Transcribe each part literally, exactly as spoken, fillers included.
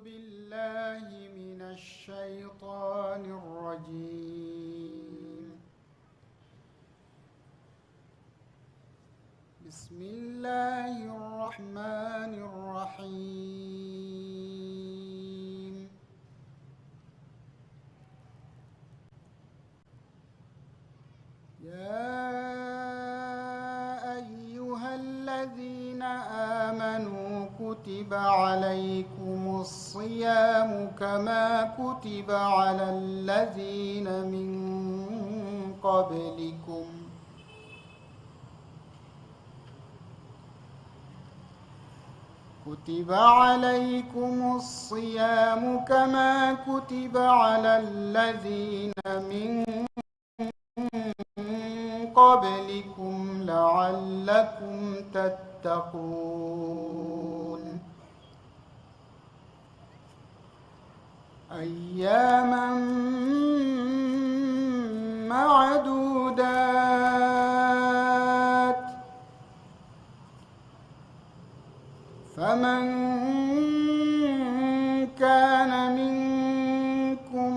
بالله من الشيطان الرجيم. بسم الله الرحمن الرحيم. يا أيها الذين آمنوا كتب عليكم الصيام كما كتب على الذين من قبلكم كتب عليكم الصيام كما كتب على الذين من قبلكم لعلكم تتقون. أياما معدودات، فمن كان منكم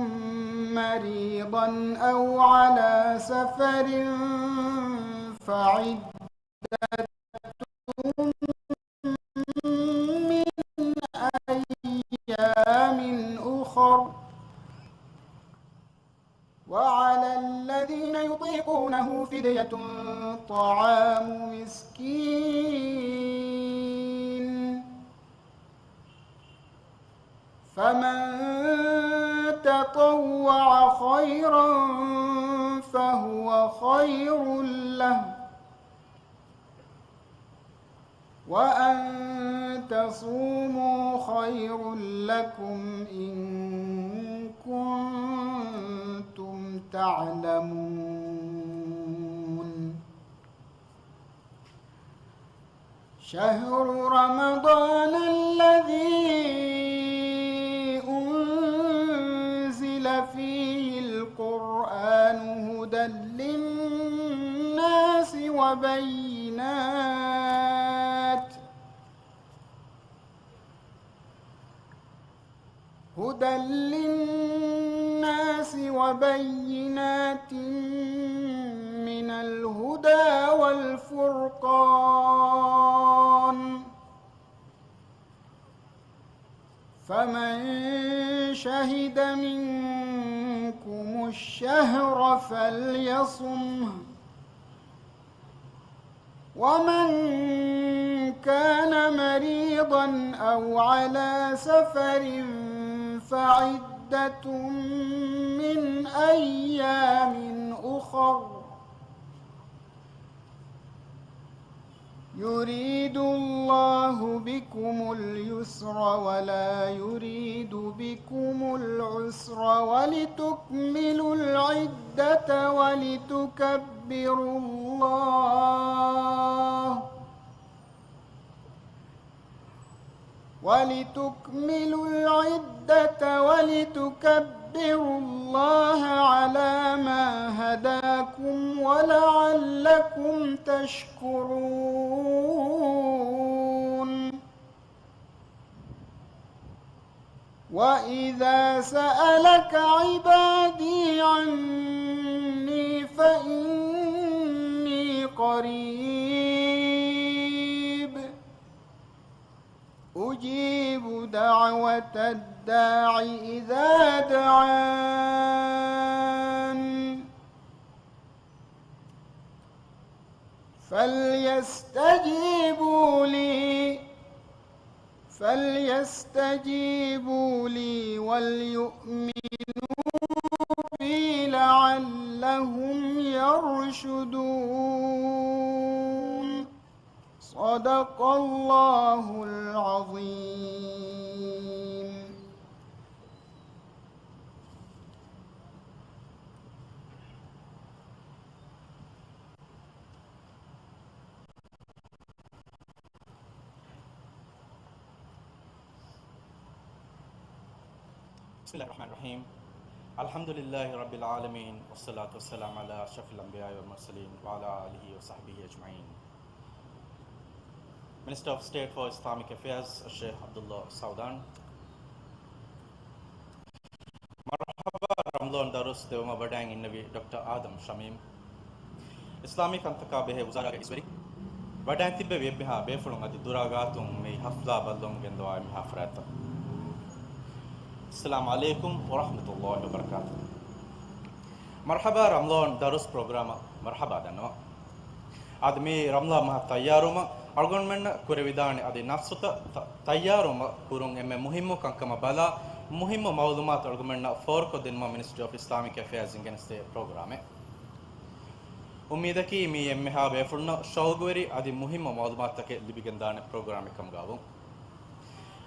مريضا أو على سفر فعدة من أيام أخر، وعلى الذين يطيقونه فدية طعام مسكين، فمن تطوع خيرا فهو خير له، وأن تصوموا خير لكم إن كنتم تعلمون. شهر رمضان الذي أنزل فيه القرآن هدى للناس وبينات هدى للناس وبينات من الهدى والفرقان، فمن شهد منكم الشهر فليصمه، ومن كان مريضا أو على سفر فعدة من أيام أخر، يريد الله بكم اليسر ولا يريد بكم العسر ولتكملوا العدة ولتكبروا الله ولتكملوا العدة ولتكبروا الله على ما هداكم ولعلكم تشكرون. وإذا سألك عبادي عني فإني قريب أجيب دعوة الداع إذا دعان فليستجيبوا لي فليستجيبوا لي وليؤمنوا بي لعلهم يرشدون. صدق الله العظيم. بسم الله الرحمن الرحيم. الحمد لله رب العالمين، والصلاة والسلام على أشرف الأنبياء والمرسلين وعلى آله وصحبه أجمعين. Minister of State for Islamic Affairs, الشيخ عبد الله السعودان. ރަމަޟާން ދަރުސް ދެވުމަށް ވަޑައިގެން އިންނެވި ޑޮކްޓަރ އާދަމް ޝަމީމް. އިސްލާމީ ކަންތަކާ ބެހޭ ވުޒާރާގެ އިސްވެރިން. ވަޑައިން ތިއްބެވި އެންމެހާ ބޭފުޅުން އަދި ދުރާ ގާތުން މި ހަފްލާ ބައްލަވަމުން ގެންދަވާ އެންމެހާ ފަރާތްތައް. އައްސަލާމު ޢަލައިކުމް ވަރަޙްމަތުﷲި ވަބަރަކާތުހު. މަރްޙަބާ ރަމަޟާން ދަރުސް ޕްރޮގްރާމަށް މަރްޙަބާ ދަންނަވަން. އަދި މި ރަމަޟާން މަހަށް ތައްޔާރުވުމަށް އަޅުގަނޑުމެންނަށް ކުރެވިދާނެ އަދި ނަފްސުތައް ތަ-، ތައްޔާރުވުމަށް ކުރުން އެންމެ މުހިއްމު ކަންކަމަށް ބަލާ، މުހިއްމު މަޢުލޫމާތު އަޅުގަނޑުމެންނަށް ފޯރުކޮށް ދިނުމަށް މިނިސްޓްރީ އޮފް އިސްލާމިކް އެފެއާޒް އިންގެނެސްދޭ ޕްރޮގްރާމެއް. އުއްމީދަކީ މީ އެންމެހާ ބޭފުޅުންނަށް ޝައުގުވެރި އަދި މުހިއްމު މަޢުލޫމާތުތަކެއް ލިބިގެންދާނެ ޕްރޮގްރާމެއް ކަމުގައިވުން.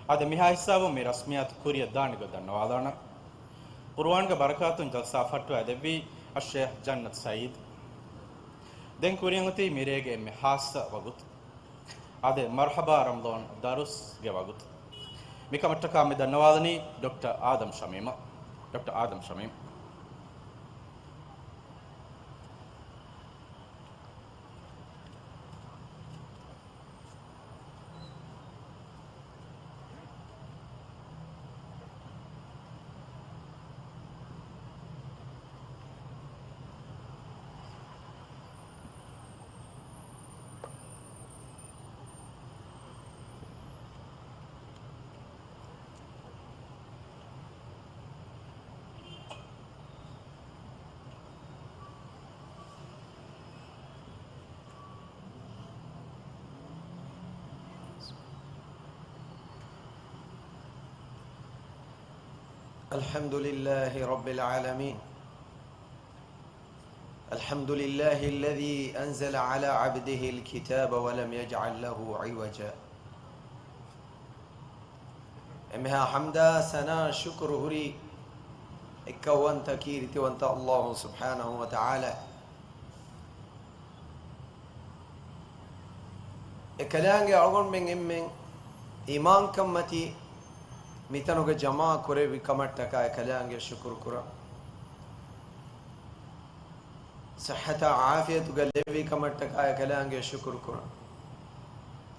އަދި މިހާ ހިސާބުން މި ރަސްމިއްޔާތު ކުރިއަށް ދާނެ ގޮތް ދަންނަވާލާނަން. ޤުރުއާންގެ ބަރަކާތުން ޖަލްސާ ފައްޓަވައިދެއްވީ އައްޝައިޚް ޖަންނަތް ސައީދު. ދެން ކުރިއަށް އޮތީ މިރޭގެ އެންމެ ޚާއްޞަ ވަގުތު. އާދެ، މަރްޙަބާ ރަމަޟާން ދަރުސްގެ ވަގުތު. މިކަމަށްޓަކާ މި ދަންނަވާލަނީ ޑޮކްޓަރ އާދަމް ޝަމީމަށް. ޑޮކްޓަރ އާދަމް ޝަމީމް. الحمد لله رب العالمين. الحمد لله الذي أنزل على عبده الكتاب ولم يجعل له عوجا. އެންމެހާ ޙަމްދާ ސަނާ ޝުކުރު ހުރީ އެއްކައުވަންތަ ކީރިތިވަންތަ ﷲ ސުބްޙާނަހޫ ވަތަޢާލާ. އެކަލާނގެ އަޅުގަނޑުމެން އެންމެން އީމާންކަންމަތީ މިތަނުގަ ޖަމާ ކުރެއްވި ކަމަށްޓަކާ އެކަލާނގެ ޝުކުރު ކުރަން. ޞިއްޙަތާ ޢާފިޔަތުގަ ލެއްވި ކަމަށްޓަކާ އެކަލާނގެ ޝުކުރު ކުރަން.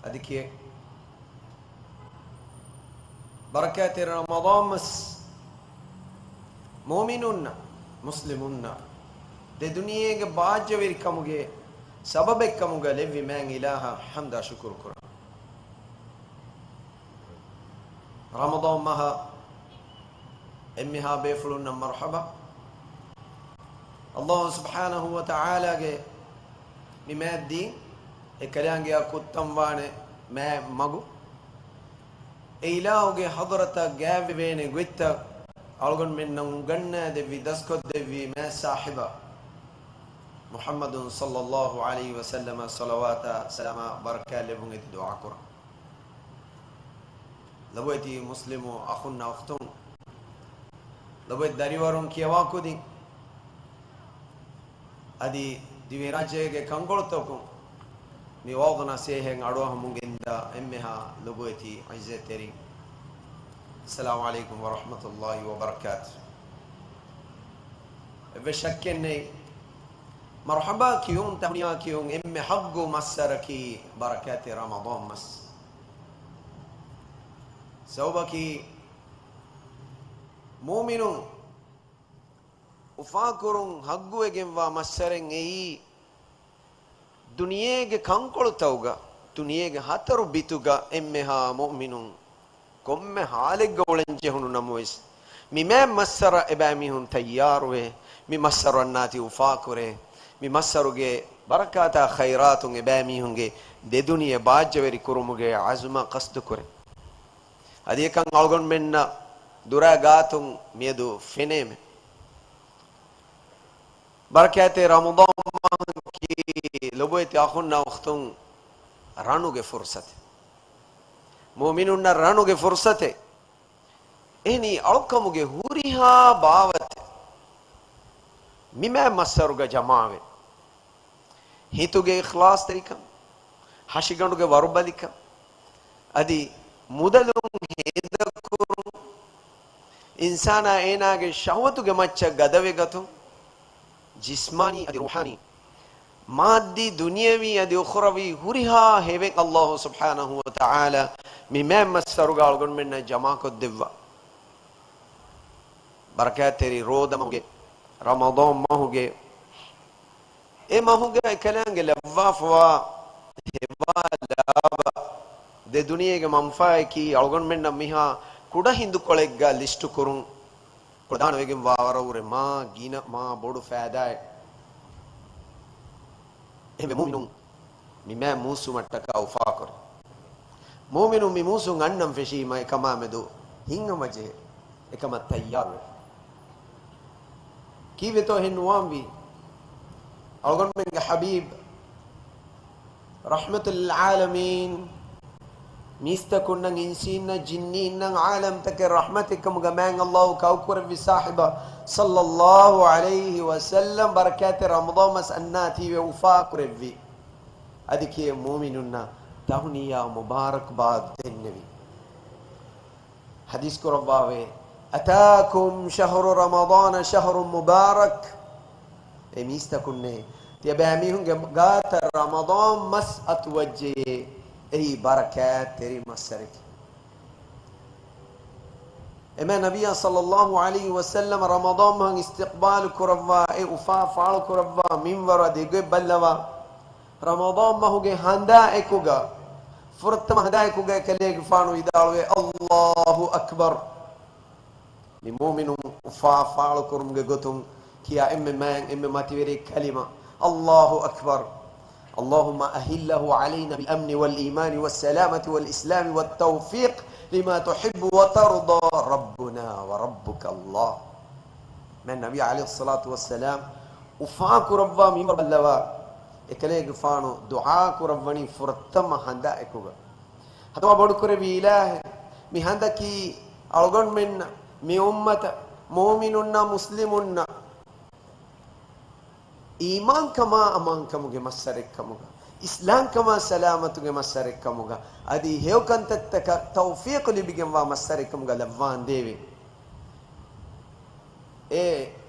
އަދި ކިޔެ ބަރަކާތެއް ރަމަޟާން މަސް މުއުމިނުންނަށް، މުސްލިމުންނަށް ދެ ދުނިޔޭގެ ބާއްޖަވެރިކަމުގެ ސަބަބެއްކަމުގަ ލެއްވި މާތް އިލާހަށް ޙަމްދާ ޝުކުރު ކުރަން. ރަމަޟާން މަހަށް އެންމެހާ ބޭފުޅުންނަށް މަރްޙަބާ. ﷲ ސުބްޙާނަހޫ ވަތަޢާލާގެ މި މާތް ދީން އެކަލާނގެއާ ކުއްތަންވާނެ މާތް މަގު، އެ އިލާހުގެ ޙަޟްރަތަށް ގާތްވެވޭނެ ގޮތްތައް އަޅުގަނޑުމެންނަށް އުނގަންނައިދެއްވި ދަސްކޮށްދެއްވި މާތް ޞާޙިބާ މުޙައްމަދު ޞައްލައްލާހު ޢަލައިހި ވަސައްލަމަށް ޞަލަވާތާ ސަލާމާ ބަރަކާތް ލެއްވުން އެދި ދުޢާ ކުރަން. ލޮބުވެތި މުސްލިމު އަޚުންނާ އުޚްތުން، ލޮބުވެތި ދަރިވަރުން ކިޔަވާ ކުދިން، އަދި ދިވެހިރާއްޖޭގެ ކަންކޮޅުތަކުން މި ވަޢުޡު ނަޞޭޙަތް އަޑުއަހަމުން ގެންދާ އެންމެހާ ލޮބުވެތި ޢިއްޒަތްތެރިން، އައްސަލާމު ޢަލައިކުމް ވަރަޙްމަތުﷲި ވަބަރަކާތުހު. އެއްވެސް ޝައްކެއް ނެތް، މަރްޙަބާ ކިޔުން، ތަހްނިޔާ ކިޔުން އެންމެ ޙައްޤު މައްސަރަކީ ބަރަކާތެއް ރަމަޟާން މަސް. ސަބަބަކީ މުއުމިނުން އުފާކުރުން ޙައްޤުވެގެންވާ މައްސަރެއް އެއީ، ދުނިޔޭގެ ކަންކޮޅުތަކުގަ، ދުނިޔޭގެ ހަތަރު ބިތުގަ އެންމެހާ މުއުމިނުން ކޮންމެ ޙާލެއްގަ އުޅެން ޖެހުނު ނަމަވެސް، މި މާތް މައްސަރަށް އެބައިމީހުން ތައްޔާރުވޭ، މި މައްސަރު އަންނާތީ އުފާކުރޭ، މި މައްސަރުގެ ބަރަކާތާ ޚައިރާތުން އެބައިމީހުންގެ ދެ ދުނިޔެ ބާއްޖަވެރި ކުރުމުގެ ޢަޒުމަށް ޤަޞްދުކުރޭ. އަދި އެކަން އަޅުގަނޑުމެންނަށް ދުރާ ގާތުން މިއަދު ފެނޭމެ. ބަރަކާތެއް ރަމަޟާން މަހަކީ ލޮބުވެތި އަޚުންނާ އުޚްތުން ރަނުގެ ފުރުޞަތެއް. މުއުމިނުންނަށް ރަނުގެ ފުރުޞަތެއް. އެހެނީ އަޅުކަމުގެ ހުރިހާ ބާވަތެއް މި މާތް މައްސަރުގަ ޖަމާވޭ. ހިތުގެ އިޚްލާޞްތެރިކަން، ހަށިގަނޑުގެ ވަރުބަލިކަން، އަދި މުދަލުން ހޭދަކުރުން، އިންސާނާ އޭނާގެ ޝަހުވަތުގެ މައްޗަށް ގަދަވެގަތުން، ޖިސްމާނީ އަދި ރޫޙާނީ، މާއްދީ ދުނިޔަވީ އަދި އުޚްރަވީ ހުރިހާ ހެޔޮއެއް ﷲ ސުބްޙާނަހޫ ވަތަޢާލާ މި މާތް މައްސަރުގަ އަޅުގަނޑުމެންނަށް ޖަމާކޮށްދެއްވާ. ބަރަކާތްތެރި ރޯދަމަގުގެ ރަމަޟާން މަހުގެ، އެ މަހުގަ އެކަލާނގެ ލައްވާފަވާ ހެވާ ލާބަ، ދެ ދުނިޔޭގެ މަންފާއަކީ އަޅުގަނޑުމެންނަށް މިހާ ކުޑަ ހިނދުކޮޅެއްގަ ލިސްޓު ކުރުން ކުޅަދާނަވެގެން ވާވަރަށްވުރެ މާ ގިނަ މާ ބޮޑު ފައިދާއެއް. އެހެންވެ މުއުމިނުން މި މާ މޫސުމަށްޓަކާ އުފާކުރޭ. މުއުމިނުން މި މޫސުން އަންނަން ފެށީމަ އެކަމާމެދު ހިތްހަމަޖެހޭ، އެކަމަށް ތައްޔާރުވޭ. ކީއްވެތޯ އެހެން ނުވާންވީ؟ އަޅުގަނޑުމެންގެ ޙަބީބް ރަޙްމަތުލް ޢާލަމީން، މީސްތަކުންނަށް، އިންސީންނަށް، ޖިންނީންނަށް، ޢާލަމްތަކެއް ރަޙްމަތެއްކަމުގަ މާތް ﷲ ކައުކުރެއްވި ސާހިބަށް ޞައްލައްލާހު ޢަލައިހި ވަސައްލަމް ބަރަކާތެއް ރަމަޟާން މަސް އަންނާތީވެ އުފާކުރެއްވި. އަދި ކިޔޭ މުއުމިނުންނަށް ތަހުނިޔާ މުބާރަކްބާދު ދެންނެވި. ޙަދީޘް ކުރައްވާވޭ، أتاكم شهر رمضان شهر مبارك. އޭ މީސްތަކުންނޭ، ތިޔަބައިމީހުންގެ ގާތަށް ރަމަޟާން މަސް އަތުވައްޖެޔޭ، އެއީ ބަރަކާތްތެރި މައްސަރެކޭ. އެމާ ނަބިއްޔާ ޞައްލައްލާހު ޢަލައިހި ވަސައްލަމަ ރަމަޟާން މަހަށް އިސްތިޤްބާލު ކުރައްވާ، އެ އުފާ ފާޅު ކުރައްވާ މިންވަރު އަދި އެގޮތް ބައްލަވާ، ރަމަޟާން މަހުގެ ހަނދާ އެކުގަ، ފުރަތަމަ ހަނދާ އެކުގަ އެކަލޭގެފާނު ވިދާޅުވޭ، ﷲ އަކްބަރު. މި މުއުމިނުން އުފާ ފާޅުކުރުމުގެ ގޮތުން ކިޔާ އެންމެ މާތް، އެންމެ މަތިވެރި ކަލިމަ، ﷲ އަކްބަރު. اللهم أهله علينا بالأمن والإيمان والسلامة والإسلام والتوفيق لما تحب وترضى ربنا وربك الله. މާތް ނަބީ ޢަލައިހިއްޞަލާތު ވައްސަލާމް އުފާ ކުރައްވާ މިންވަރު ބައްލަވާ، އެކަލޭގެފާނު ދުޢާ ކުރައްވަނީ ފުރަތަމަ ހަނދާ އެކުގަ. ހަތަމާ ބޮޑުކުރެއްވި އިލާހޭ، މި ހަނދަކީ އަޅުގަނޑުމެންނަށް، މި އުއްމަތަށް، މުއުމިނުންނަށް، މުސްލިމުންނަށް އީމާންކަމާ އަމާންކަމުގެ މައްސަރެއްކަމުގަ، އިސްލާމްކަމާ ސަލާމަތުގެ މައްސަރެއްކަމުގަ، އަދި ހެޔޮ ކަންތައްތަކަށް ތައުފީޤު ލިބިގެންވާ މައްސަރެއްކަމުގަ ލައްވާނދޭވެ. އެ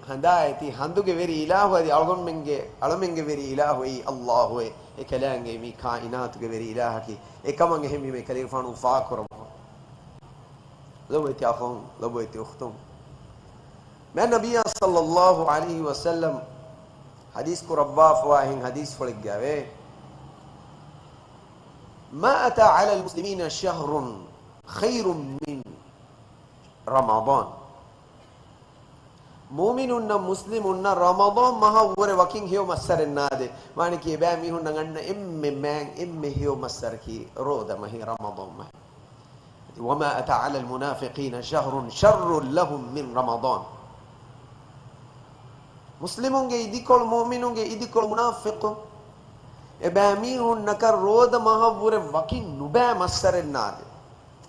ހަނދާ އެތި ހަނދުގެ ވެރި އިލާހު އަދި އަޅުގަނޑުމެންގެ، އަޅަމެންގެ ވެރި އިލާހު އެއީ ﷲ އޭ. އެކަލާނގެ މި ކާއިނާތުގެ ވެރި އިލާހަކީ. އެކަމަށް އެހެންވީމަ އެކަލޭގެފާނު އުފާކުރައްވާ. ލޮބުވެތި އަޚުން، ލޮބުވެތި އުޚްތުން. މާތް ނަބިއްޔާ ޞައްލައްލާހު ޢަލައިހި ވަސައްލަމް ޙަދީޘް ކުރައްވާފަވާ އެހެން ޙަދީޘްފުޅެއްގައެވެ. ما أتى على المسلمين شهر خير من رمضان. މުއުމިނުންނަށް، މުސްލިމުންނަށް ރަމަޟާން މަހަށްވުރެ ވަކިން ހެޔޮ މައްސަރެއް ނާދޭ. މާނައަކީ އެބައިމީހުންނަށް އަންނަ އެންމެ މާތް، އެންމެ ހެޔޮ މައްސަރަކީ ރޯދަ މަހީ، ރަމަޟާން މަހީ. وما أتى على المنافقين شهر شر لهم من رمضان. މުސްލިމުންގެ އިދިކޮޅު، މުއުމިނުންގެ އިދިކޮޅު މުނާފިޤުން، އެބައިމީހުންނަކަށް ރޯދަ މަހަށްވުރެ ވަކިން ނުބައި މައްސަރެއް ނާދޭ.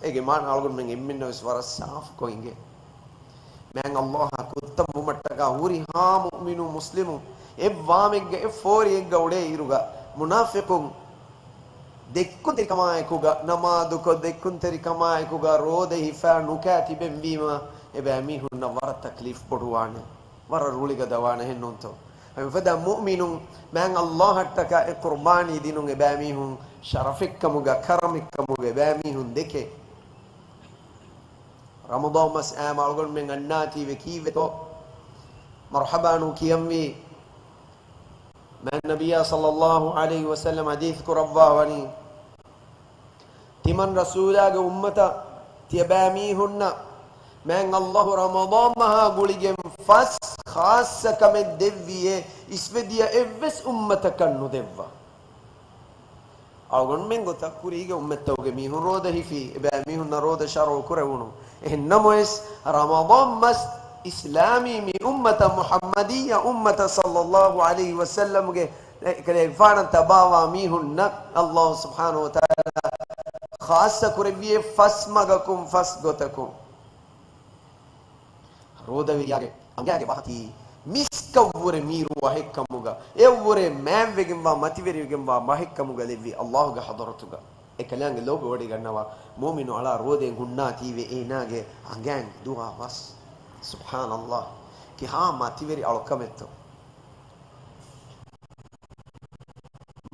އޭގެ މާނަ އަޅުގަނޑުމެން އެންމެންނަށް ވެސް ވަރަށް ސާފުކޮށް އިނގޭ. މާތް ﷲ އާ ކުއްތަން ވުމަށްޓަކާ ހުރިހާ މުއުމިނު މުސްލިމު އެއްވާމެއްގަ އެއްފޯރިއެއްގަ އުޅޭ އިރުގަ، މުނާފިޤުން ދެއްކުންތެރިކަމާއެކުގަ ނަމާދުކޮށް، ދެއްކުންތެރިކަމާއެކުގަ ރޯދަ ހިފާ ނުކާ ތިބެންވީމަ، އެބައިމީހުންނަށް ވަރަށް ތަކްލީފް ބޮޑުވާނެ. ވަރަށް ރުޅިގަދަވާނެ، އެހެންނޫންތޯ؟ އެފަދަ މުއުމިނުން މާތް ﷲ އަށްޓަކާ އެ ޤުރްބާނީ ދިނުން އެބައިމީހުން ޝަރަފެއްކަމުގަ، ކަރަމެއްކަމުގަ އެބައިމީހުން ދެކޭ. ރަމަޟާން މަސް އާމް އަޅުގަނޑުމެން އަންނާތީވެ ކީއްވެތޯ؟ މަރްޙަބާނޫ ކިޔަންވީ. މާތް ނަބިއްޔާ ޞައްލައްލާހު ޢަލައިހި ވަސައްލަމް ޙަދީޘް ކުރައްވާވަނީ، ތިމަން ރަސޫލާގެ އުއްމަތަށް، ތިޔަބައިމީހުންނަށް މާތް ﷲ ރަމަޟާން މަހާ ގުޅިގެން ފަސް ޚާއްޞަ ކަމެއް ދެއްވިއޭ، އިސްވެދިޔަ އެއްވެސް އުއްމަތަކަށް ނުދެއްވާ. އަޅުގަނޑުމެން ގޮތަށް ކުރީގެ އުއްމަތްތަކުގެ މީހުން ރޯދަ ހިފީ، އެބައިމީހުންނަށް ރޯދަ ޝަރުޢު ކުރެވުނު. އެހެންނަމަވެސް، ރަމަޟާން މަސް އިސްލާމީ މި އުއްމަތަށް، މުޙައްމަދިއްޔަ އުއްމަތަށް ޞައްލައްލާހު ޢަލައިހި ވަސައްލަމްގެ އެކަލޭގެފާނަށް ތަބާވާ މީހުންނަށް ﷲ ސުބްޙާނަހޫ ވަތަޢާލާ ޚާއްޞަ ކުރެއްވިއޭ ފަސް މަގަކުން، ފަސް ގޮތަކުން. ރޯދަވެރިޔާގެ އަނގައިގެ ވަހަކީ މިސްކަށްވުރެ މީރު ވަހެއްކަމުގަ، އެއަށްވުރެ މާތްވެގެންވާ، މަތިވެރިވެގެންވާ ވަހެއްކަމުގަ ލެއްވި ﷲގެ ޙަޟްރަތުގަ. އެކަލާނގެ ލޯބިވޮޑިގަންނަވާ މުއުމިނު އަޅާ ރޯދައިން ހުންނާތީވެ އޭނާގެ އަނގައިން ދުވާ ވަސް. ސުބްޙާނައްލާހް، ކިހާ މަތިވެރި އަޅުކަމެއްތޯ.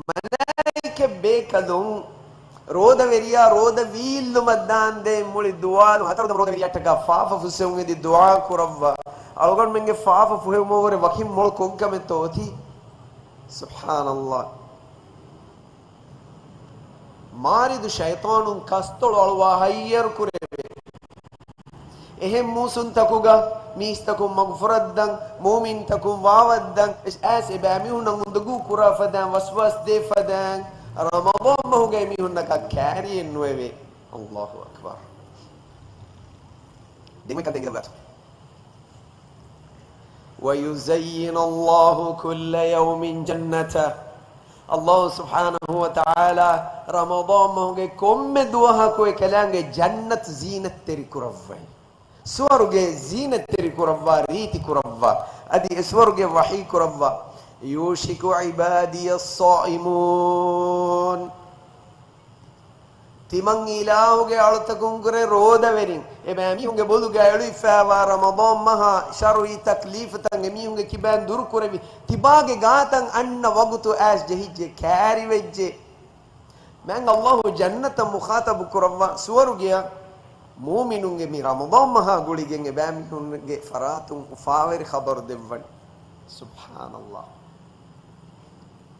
މަލާއިކަ ބޭކަލުން ރޯދަވެރިޔާ ރޯދަ ވީއްލުމަށް ދާންދެން މުޅި ދުވާލު ހަތަރު ދަމް ރޯދަވެރިޔަށްޓަކާ ފާފަ ފުއްސެވުން އެދި ދުޢާ ކުރައްވާ، އަޅުގަނޑުމެންގެ ފާފަ ފުހެވުމަށްވުރެ ވަކިން މޮޅު ކޮންކަމެއްތޯ އޮތީ؟ ސުބްޙާނަﷲ. މާރިދު ޝައިޠާނުން ކަސްތޮޅު އަޅުވާ ހައްޔަރު ކުރެވޭ. އެހެން މޫސުންތަކުގަ މީސްތަކުން މަގުފުރައްދަން، މުއުމިންތަކުން ވާވައްދަން، އެ-، އައިސް އެބައިމީހުންނަށް އުނދަގޫ ކުރާ ފަދައިން، ވަސްވާސް ދޭ ފަދައިން، ރަމަޟާން މަހުގައި މީހުންނަކަށް ކާރިއެއް ނުވެވޭ. އަﷲ އަކްބަރު. ދެން އޮތް ކަންތައް އިނގިލަބާތޯ. وَيُزَيِّنَ اللَّهُ كُلَّ يَوْمٍ جَنَّتَهُ. އަﷲ ސުބްޙާނަހޫ ވަތަޢާލާ ރަމަޟާން މަހުގެ ކޮންމެ ދުވަހަކު އެކަލާނގެ ޖަންނަތު ޒީނަތްތެރި ކުރައްވައި. ސުވަރުގެ ޒީނަތްތެރި ކުރައްވާ، ރީތި ކުރައްވާ. އަދި އެ ސުވަރުގެ ވަޙީ ކުރައްވާ. يُوشِكُ عِبَادِيَ الصَّائِمُونَ. ތިމަން އިލާހުގެ އަޅުތަކުންކުރެ ރޯދަވެރިން، އެބައިމީހުންގެ ބޮލުގަ އެޅުއްވާފައިވާ ރަމަޟާން މަހާ ޝަރުޢީ ތަކްލީފުތައް އެމީހުންގެ ކިބައިން ދުރުކުރެވި، ތިބާގެ ގާތަށް އަންނަ ވަގުތު އައިސް ޖެހިއްޖެ، ކާރިވެއްޖެ. މާތް އަﷲ ޖަންނަތަށް މުޚާޠަބު ކުރައްވާ ސުވަރުގެއަށް މުއުމިނުންގެ މި ރަމަޟާން މަހާ ގުޅިގެން އެބައިމީހުންގެ ފަރާތުން އުފާވެރި ޚަބަރު ދެއްވަން. ސުބްޙާނަﷲ.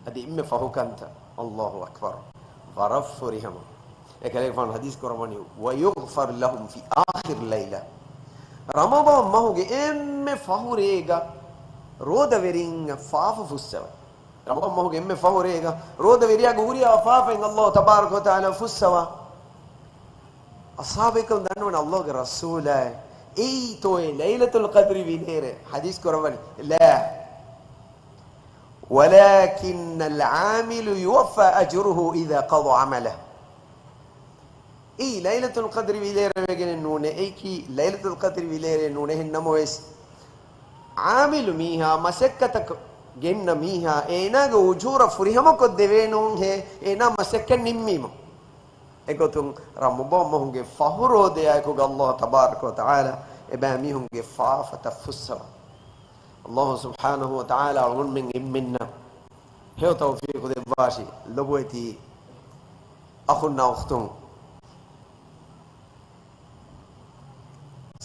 އަދި އެންމެ ފަހު ކަންތައް، އަﷲ އަކްބަރު، ވަރަށް ފުރިހަމަ. އެކަލޭގެފާނު ޙަދީޘް ކުރައްވަނީ، وَيُغْفَرُ لَهُمْ فِي آخِرِ لَيْلَةٍ. ރަމަޟާން މަހުގެ އެންމެ ފަހު ރޭގަ ރޯދަވެރިންނަށް ފާފަ ފުއްސަވަ. ރަމަޟާން މަހުގެ އެންމެ ފަހު ރޭގަ ރޯދަވެރިޔާގެ ހުރިހާ ފާފައިން އަﷲ ތަބާރަކަ ވަތަޢާލާ ފުއްސަވާ. އަޞްޙާބު ބޭކަލުން ދަންނަވަނީ އަﷲގެ ރަސޫލާއޭ، އެއީތޯއޭ ލައިލަތުލް ޤަދްރި ވިލޭރޭ؟ ޙަދީޘް ކުރައްވަނީ، لا، وَلَكِنَّ الْعَامِلَ يُوَفَّى أَجْرُهُ إِذَا قَضَى عَمَلَهُ. އެއީ ލައިލަތުލް ޤަދްރި ވިލޭރޭ ވެގެނެއް ނޫނޭ، އެއީކީ ލައިލަތުލް ޤަދްރި ވިލޭރޭ ނޫނޭ. އެހެން ނަމަވެސް، ޢާމިލު މީހާ، މަސައްކަތަށް ގެންނަ މީހާ، އޭނާގެ އުޖޫރަ ފުރިހަމަކޮށްދެވޭނޫންހޭ، އޭނާ މަސައްކަތް ނިންމީމަ. އެގޮތުން ރަމަޟާން މަހުގެ ފަހު ރޯދަޔާއެކުގަ އަﷲ ތަބާރަކަ ވަތަޢާލާ އެބައިމީހުންގެ ފާފަތައް ފުއްސަވާ. އަﷲ ސުބްޙާނަހޫ ވަތަޢާލާ އަޅުގަނޑުމެން އެންމެންނަށް ހެޔޮ ތައުފީޤު ދެއްވާށި. ލޮބުވެތި އަޚުންނާ އުޚްތުން،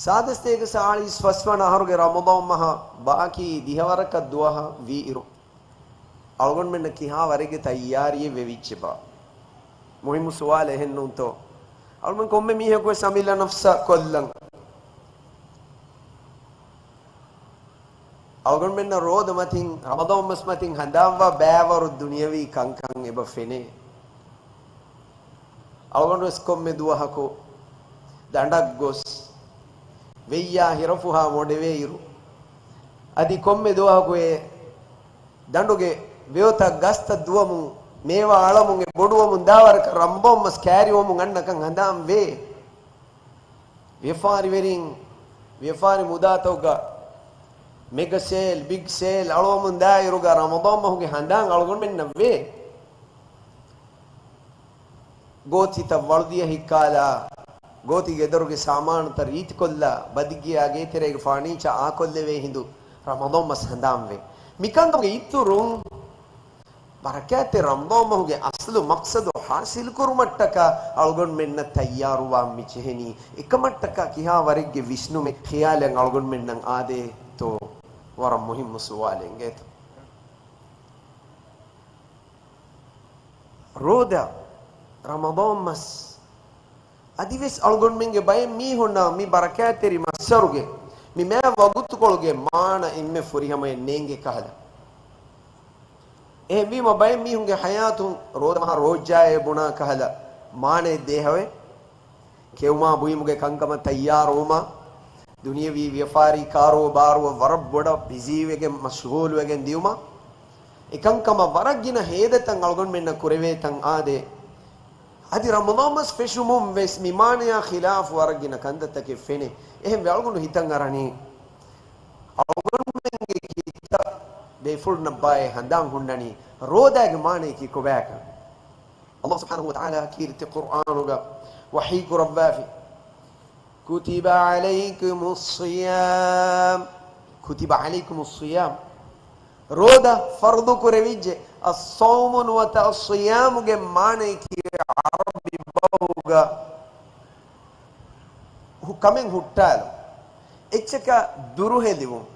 ސާދަ ސަތޭކަ ސާޅީސް ފަސްވަނަ އަހަރުގެ ރަމަޟާން މަހަށް ބާކީ ދިހަވަރަކަށް ދުވަހަށް ވީއިރު، އަޅުގަނޑުމެންނަށް ކިހާ ވަރެއްގެ ތައްޔާރީއެއް ވެވިއްޖެބާ؟ މުހިއްމު ސުވާލެއް، އެހެންނޫންތޯ؟ އަޅުގަނޑު ކޮންމެ މީހަކުވެސް އަމިއްލަ ނަފްސަށް ކޮށްލަން. އަޅުގަނޑުމެންނަށް ރޯދަ މަތިން، ރަމަޟާން މަސް މަތިން ހަނދާންވާ ބައިވަރު ދުނިޔަވީ ކަންކަން އެބަ ފެނޭ. އަޅުގަނޑުވެސް ކޮންމެ ދުވަހަކު ދަނޑަށް ގޮސް، ވެއްޔާ ހިރަފުހާ މޮޑެވޭއިރު، އަދި ކޮންމެ ދުވަހަކު އެ ދަނޑުގެ ވެއޮތައް ގަސްތައް ދުވަމުން، މޭވާ އަޅަމުން، އެ ބޮޑުވަމުން ދާވަރަކަށް ރަމަޟާން މަސް ކާރިވަމުން އަންނަކަން ހަނދާން ވޭ. ވިޔަފާރިވެރިން ވިޔަފާރި މުދާތަކުގަ މެގަ ސޭލް، ބިގް ސޭލް އަޅުވަމުން ދާއިރުގަ ރަމަޟާން މަހުގެ ހަނދާން އަޅުގަނޑުމެންނަށް ވޭ. ގޯތިތައް ވަޅުދިޔަ ހިއްކާލާ، ގޯތިގެ އެދޮރުގެ ސާމާނުތައް ރީތިކޮށްލާ، ބަދިގިޔާ ގޭތެރޭގެ ފާނީޗާ އާކޮށްލެވޭ ހިނދު ރަމަޟާން މަސް ހަނދާންވޭ. މިކަންކަމުގެ އިތުރުން، ބަރަކާތްތެރި ރަމަޟާން މަހުގެ އަސްލު މަޤްޞަދު ޙާޞިލުކުރުމަށްޓަކާ އަޅުގަނޑުމެންނަށް ތައްޔާރުވާން މި ޖެހެނީ. އެކަމަށްޓަކާ ކިހާ ވަރެއްގެ ވިސްނުމެއް، ޚިޔާލެއް އަޅުގަނޑުމެންނަށް އާދޭތޯ؟ ވަރަށް މުހިއްމު ސުވާލެއް އިނގޭތޯ. ރޯދަ، ރަމަޟާން މަސް، އަދިވެސް އަޅުގަނޑުމެންގެ ބައެއް މީހުންނަށް މި ބަރަކާތްތެރި މައްސަރުގެ މި މާތް ވަގުތުކޮޅުގެ މާނަ އެންމެ ފުރިހަމައެއް ނޭނގޭ ކަހަލަ. އެހެންވީމަ ބައެއް މީހުންގެ ޙަޔާތުން ރޯދަ މަހަށް ރޯއްޖާއޭ ބުނާ ކަހަލަ މާނައެއް ދޭހަވޭ. ކެއުމާ ބުއިމުގެ ކަންކަމަށް ތައްޔާރުވުމާ، ދުނިޔަވީ ވިޔަފާރީ ކާރޫބާރުއަށް ވަރަށް ބޮޑަށް ބިޒީވެގެން މަޝްޣޫލުވެގެން ދިޔުމާ، އެކަންކަމަށް ވަރަށް ގިނަ ހޭދަތައް އަޅުގަނޑުމެންނަށް ކުރެވޭތަން އާދޭ. އަދި ރަމަޟާން މަސް ފެށުމުން ވެސް މި މާނަޔާ ޚިލާފު ވަރަށް ގިނަ ކަންތައްތަކެއް ފެނޭ. އެހެންވެ އަޅުގަނޑު ހިތަށް އަރަނީ، އަޅުގަނޑުމެންގެ ކިތައް ބޭފުޅުންނަށް ބާއޭ ހަނދާން ހުންނަނީ ރޯދާގެ މާނަޔަކީ ކޮބާކަން. އަﷲ ސުބްޙާނަހޫ ވަތަޢާލާ ކީރިތި ޤުރްއާނުގަ ވަޙީ ކުރައްވާފި، كُتِبَ عَلَيْكُمُ الصِّيَامُ، كُتِبَ عَلَيْكُمُ الصِّيَامُ، ރޯދަ ފަރުޟު ކުރެވިއްޖެ. އައްޞައުމު ނުވަތަ އައްޞިޔާމުގެ މާނަޔަކީ ޢަރަބި ބަހުގަ ހު-، ކަމެއް ހުއްޓާލުން. އެއްޗަކަށް ދުރުހެލިވުން.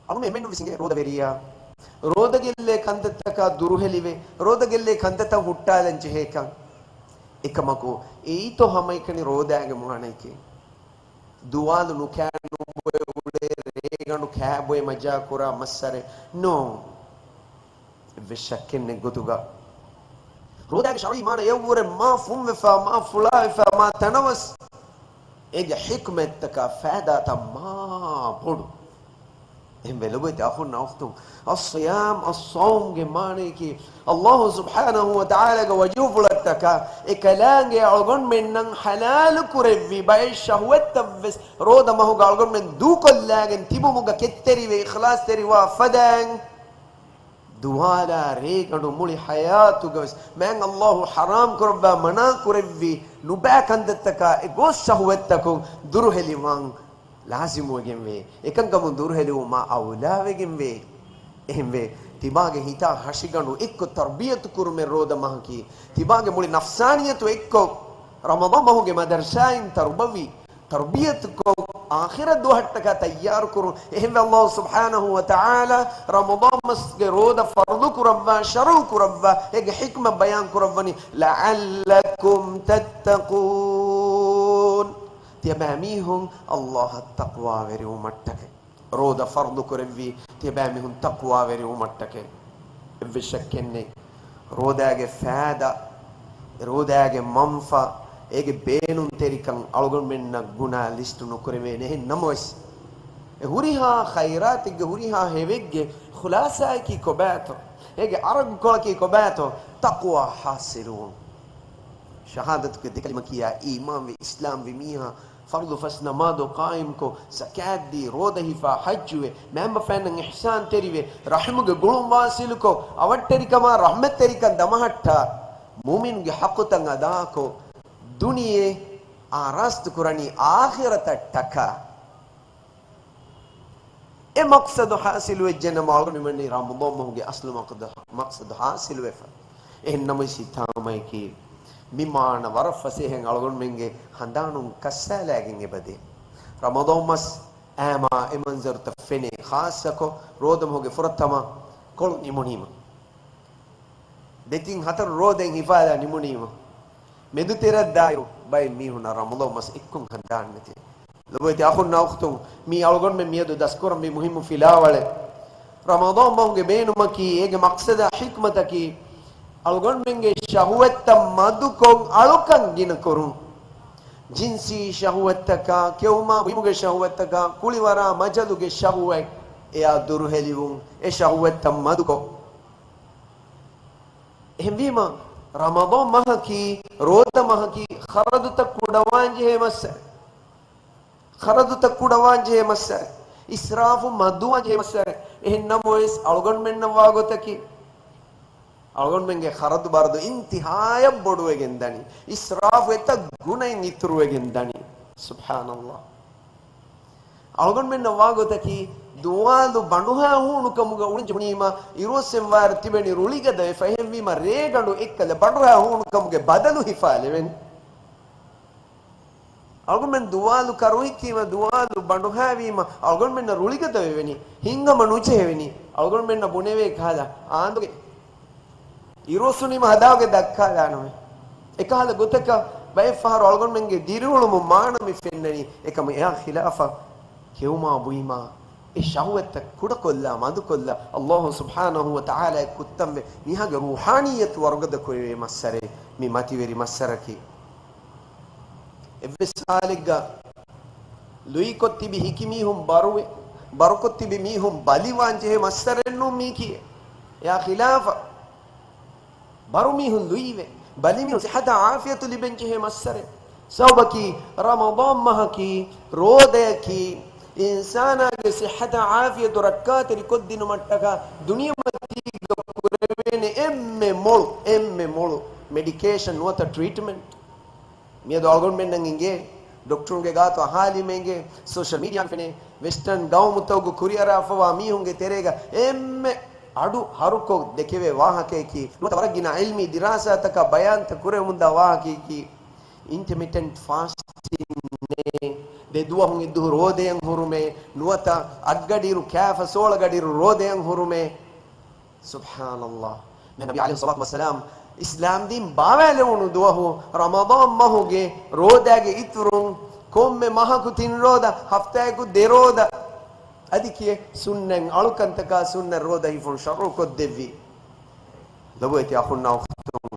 އަޅުގަނޑު އެންމެންނަށް ވެސް އިނގޭ ރޯދަވެރިޔާ، ރޯދަގެއްލޭ ކަންތައްތަކާ ދުރުހެލިވެ، ރޯދަގެއްލޭ ކަންތައްތައް ހުއްޓާލަން ޖެހޭކަން. އެކަމަކު އެއީތޯ ހަމައެކަނި ރޯދާގެ މާނައެކޭ؟ ދުވާލު ނުކާ ނުބޮއެ އުޅޭ ރޭގަނޑު ކާބޮއެ މަޖާ ކުރާ މައްސަރެއް ނޫން. އެއްވެސް ޝައްކެއް ނެތް ގޮތުގަ ރޯދާގެ ޝަރުޢީ މާނަ އެއަށްވުރެ މާ ފުންވެފަ، މާ ފުޅާވެފަ، މާ ތަނަވަސް އޭގެ ޙިކްމަތްތަކާ ފައިދާތައް މާ ބޮޑު. އެހެންވެ ލޮބުވެތި އަޚުންނާ އުޚްތުން، އައްޞިޔާމް، އައްޞައުމްގެ މާނަޔަކީ، އައްލާހު ސުބްޙާނަހު ވަތަޢާލާގެ ވަޖްހުފުޅަށްޓަކާ އެކަލާނގެ އަޅުގަނޑުމެންނަށް ޙަލާލު ކުރެއްވި ބައެއް ޝަހުވަތްތައްވެސް ރޯދަ މަހުގަ އަޅުގަނޑުމެން ދޫކޮށްލާގެން ތިބުމުގަ ކެތްތެރިވެ އިޚްލާޞްތެރިވާ ފަދައިން، ދުވާލާ ރޭގަނޑު މުޅި ޙަޔާތުގަވެސް މާތް އައްލާހު ޙަރާމް ކުރައްވާ މަނާ ކުރެއްވި ނުބައި ކަންތައްތަކާ އެ ގޯސް ޝަހުވަތްތަކުން ދުރުހެލިވާން ލާޒިމުވެގެންވޭ. އެކަންކަމުން ދުރުހެލިވުމާ އައުލާވެގެންވޭ. އެހެންވެ، ތިބާގެ ހިތާ ހަށިގަނޑު އެއްކޮށް ތަރުބިޔަތު ކުރުމެއް ރޯދަ މަހަކީ، ތިބާގެ މުޅި ނަފްސާނިއްޔަތު އެއްކޮށް، ރަމަޟާން މަހުގެ މަދަރްސާއިން ތަރުބަވީ، ތަރުބިޔަތުކޮށް، އާޚިރަތް ދުވަހަށްޓަކާ ތައްޔާރުކުރުން. އެހެންވެ، އައްލާހު ސުބްޙާނަހު ވަތަޢާލާ ރަމަޟާން މަސްގެ ރޯދަ ފަރުޟު ކުރައްވާ، ޝަރުޢު ކުރައްވާ، އޭގެ ޙިކްމަތް ބަޔާން ކުރައްވަނީ، لَعَلَّكُمْ تَتَّقُونَ. ތިޔަބައި މީހުން އައްލާހަށް ތަޤްވާވެރިވުމަށްޓަކައި. ރޯދަ ފަރުޟު ކުރެއްވީ ތިޔަބައި މީހުން ތަޤްވާވެރިވުމަށްޓަކައި. އެއްވެސް ޝައްކެއް ނެތް. ރޯދާގެ ފައިދާ، ރޯދާގެ މަންފާ، އޭގެ ބޭނުންތެރިކަން އަޅުގަނޑުމެންނަށް ގުނާ ލިސްޓު ނުކުރެވޭނެ. އެހެން ނަމަވެސް، އެ ހުރިހާ ޚައިރާތެއްގެ، ހުރިހާ ހެވެއްގެ ޚުލާޞާއަކީ ކޮބާތޯ؟ އޭގެ އަރަގުކޮޅަކީ ކޮބާތޯ؟ ތަޤްވާ ޙާޞިލުވުން. ޝަހާދަތުގެ ދެ ކަލިމަ ކިޔާ އީމާންވެ އިސްލާމްވި މީހާ ފަރުޟު ފަސް ނަމާދު ޤާއިމްކޮށް، ޒަކާތްދީ، ރޯދަ ހިފާ، ޙައްޖުވެ، މައިންބަފައިންނަށް އިޙްސާންތެރިވެ، ރަޙިމުގެ ގުޅުން ވާޞިލުކޮށް، އަވަށްޓެރިކަމާ ރަޙްމަތްތެރިކަން ދަމަހައްޓާ، މުއުމިނުގެ ޙައްޤުތައް އަދާކޮށް، ދުނިޔެ އާރާސްތު ކުރަނީ އާޚިރަތަށްޓަކާ. އެ މަޤްޞަދު ޙާޞިލުވެއްޖެނަމަ އަޅުގަނޑުމެންނަށް ރަމަޟާން މަހުގެ އަސްލު މަޤްޞަދު، މަޤްޞަދު ޙާޞިލުވެފަ. އެހެން ނަމަވެސް ހިތާމައަކީ، މި މާނަ ވަރަށް ފަސޭހައިން އަޅުގަނޑުމެންގެ ހަނދާނުން ކައްސާލާގެން އެބަދޭ. ރަމަޟާން މަސް އައިމާ އެ މަންޒަރުތައް ފެނޭ، ޚާއްޞަކޮށް ރޯދަ މަހުގެ ފުރަތަމަ ކޮޅު ނިމުނީމަ. ދެތިން ހަތަރު ރޯދައިން ހިފާލާ ނިމުނީމަ، މެދުތެރެއަށް ދާއިރު ބައެއް މީހުންނަށް ރަމަޟާން މަސް އެއްކޮށް ހަނދާން ނެތޭ. ލޮބުވެތި އަޚުންނާ އުޚްތުން، މީ އަޅުގަނޑުމެން މިއަދު ދަސްކުރަންވީ މުހިއްމު ފިލާވަޅެއް. ރަމަޟާން މަހުގެ ބޭނުމަކީ، އޭގެ މަޤްޞަދާ ޙިކްމަތަކީ، އަޅުގަނޑުމެންގެ ޝަހުވަތްތައް މަދުކޮށް އަޅުކަން ގިނަކުރުން. ޖިންސީ ޝަހުވަތްތަކާ، ކެއުމާ ބުއިމުގެ ޝަހުވަތްތަކާ، ކުޅިވަރާ މަޖަލުގެ ޝަހުވަތް އެއާ ދުރުހެލިވުން، އެ ޝަހުވަތްތައް މަދުކޮށް. އެހެންވީމަ، ރަމަޟާން މަހަކީ، ރޯދަ މަހަކީ، ޚަރަދުތައް ކުޑަވާންޖެހޭ މައްސަރެއް. ޚަރަދުތައް ކުޑަވާންޖެހޭ މައްސަރެއް. އިސްރާފު މަދުވާންޖެހޭ މައްސަރެއް. އެހެން ނަމަވެސް، އަޅުގަނޑުމެންނަށް ވާގޮތަކީ، އަޅުގަނޑުމެންގެ ޚަރަދު ބަރަދު އިންތިހާޔަށް ބޮޑުވެގެން ދަނީ. އިސްރާފު އެތައް ގުނައިން އިތުރުވެގެން ދަނީ. ސުބްޙާނަﷲ. އަޅުގަނޑުމެންނަށް ވާގޮތަކީ، ދުވާލު ބަނޑުހާ ހޫނުކަމުގަ އުޅެންޖެހުނީމަ، އިރުއޮއްސެން ވާއިރު ތިބެނީ ރުޅިގަދަވެފަ. އެހެންވީމަ، ރޭގަނޑު އެއްކަލަ ބަނޑުހާ ހޫނުކަމުގެ ބަދަލު ހިފާލެވެނީ. އަޅުގަނޑުމެން ދުވާލު ކަރުހިއްކީމަ، ދުވާލު ބަނޑުހާވީމަ، އަޅުގަނޑުމެންނަށް ރުޅިގަދަވެވެނީ. ހިނގަމަ ނުޖެހެވެނީ. އަޅުގަނޑުމެންނަށް ބުނެވޭ ކަހަލަ، އާނދުގެ އިރުއޮއްސުނީމަ ހަދާގެ ދައްކާލާނަމޭ. އެކަހަލަ ގޮތަކަށް ބައެއް ފަހަރު އަޅުގަނޑުމެންގެ ދިރިއުޅުމުން މާނަ މި ފެންނަނީ. އެކަމު އެއާ ޚިލާފަށް ކެއުމާ ބުއިމާ އެ ޝަހުވަތްތައް ކުޑަކޮށްލާ، މަދުކޮށްލާ، އައްލާހު ސުބްޙާނަހު ވަ ތަޢާލާ ކުއްތަންވެ މީހާގެ ރޫޙާނިއްޔަތު ވަރުގަދަ ކުރެވޭ މައްސަރެއް މި މަތިވެރި މައްސަރަކީ. އެއްވެސް ހާލެއްގަ ލުއިކޮށް ތިބި ހިކި މީހުން ބަރުވެ، ބަރުކޮށް ތިބި މީހުން ބަލިވާން ޖެހޭ މައްސަރެއް ނޫން މީކީ. އެއާ ޚިލާފަށް ބަރު މީހުން ލުއިވެ، ބަލި މީހުން ސިއްޙަތާ ޢާފިޔަތު ލިބެން ޖެހޭ މައްސަރެއް. ސަބަބަކީ ރަމަޟާން މަހަކީ، ރޯދަޔަކީ، އިންސާނާގެ ސިއްޙަތާ ޢާފިޔަތު ރައްކާތެރި ކޮށްދިނުމަށްޓަކާ ދުނިޔެމަތީގަ ކުރެވޭނެ އެންމެ މޮޅު، އެންމެ މޮޅު މެޑިކޭޝަން ނުވަތަ ޓްރީޓްމަންޓް. މިއަދު އަޅުގަނޑުމެންނަށް އިނގޭ، ޑޮކްޓަރުންގެ ގާތު އަހާލީމަ އިނގޭ، ސޯޝަލް މީޑިއާ ފެނޭ، ވެސްޓަން ގައުމުތަކުގަ ކުރިއަރާފަވާ މީހުންގެ ތެރޭގަ އެންމެ އަޑު ހަރުކޮށް ދެކެވޭ ވާހަކަޔަކީ، ނުވަތަ ވަރަށް ގިނަ ޢިލްމީ ދިރާސާތަކާ ބަޔާންތައް ކުރެވެމުންދާ ވާހަކަޔަކީ، އިންޓަމިޓެންޓް ފާސްޓިން އޭ، ދެ ދުވަހުން އިއްދު ރޯދަޔަށް ހުރުމޭ، ނުވަތަ އަށްގަޑިއިރު ކާފަ ސޯޅަ ގަޑިއިރު ރޯދަޔަށް ހުރުމޭ. ސުބްޙާނަﷲ. މި ނަބީ ޢަލައިހިއްޞަލާތު ވައްސަލާމް އިސްލާމްދީން ބާވާލެވުނު ދުވަހު ރަމަޟާން މަހުގެ ރޯދާގެ އިތުރުން ކޮންމެ މަހަކު ތިން ރޯދަ، ހަފްތާއަކު ދެ ރޯދަ. އަދި ކިޔޭ ސުންނަތް އަޅުކަންތަކާ ސުންނަތް ރޯދަ ހިފުން ޝަރުޢުކޮށްދެއްވި. ލޮބުވެތި އަޚުންނާ އުޚްތުން،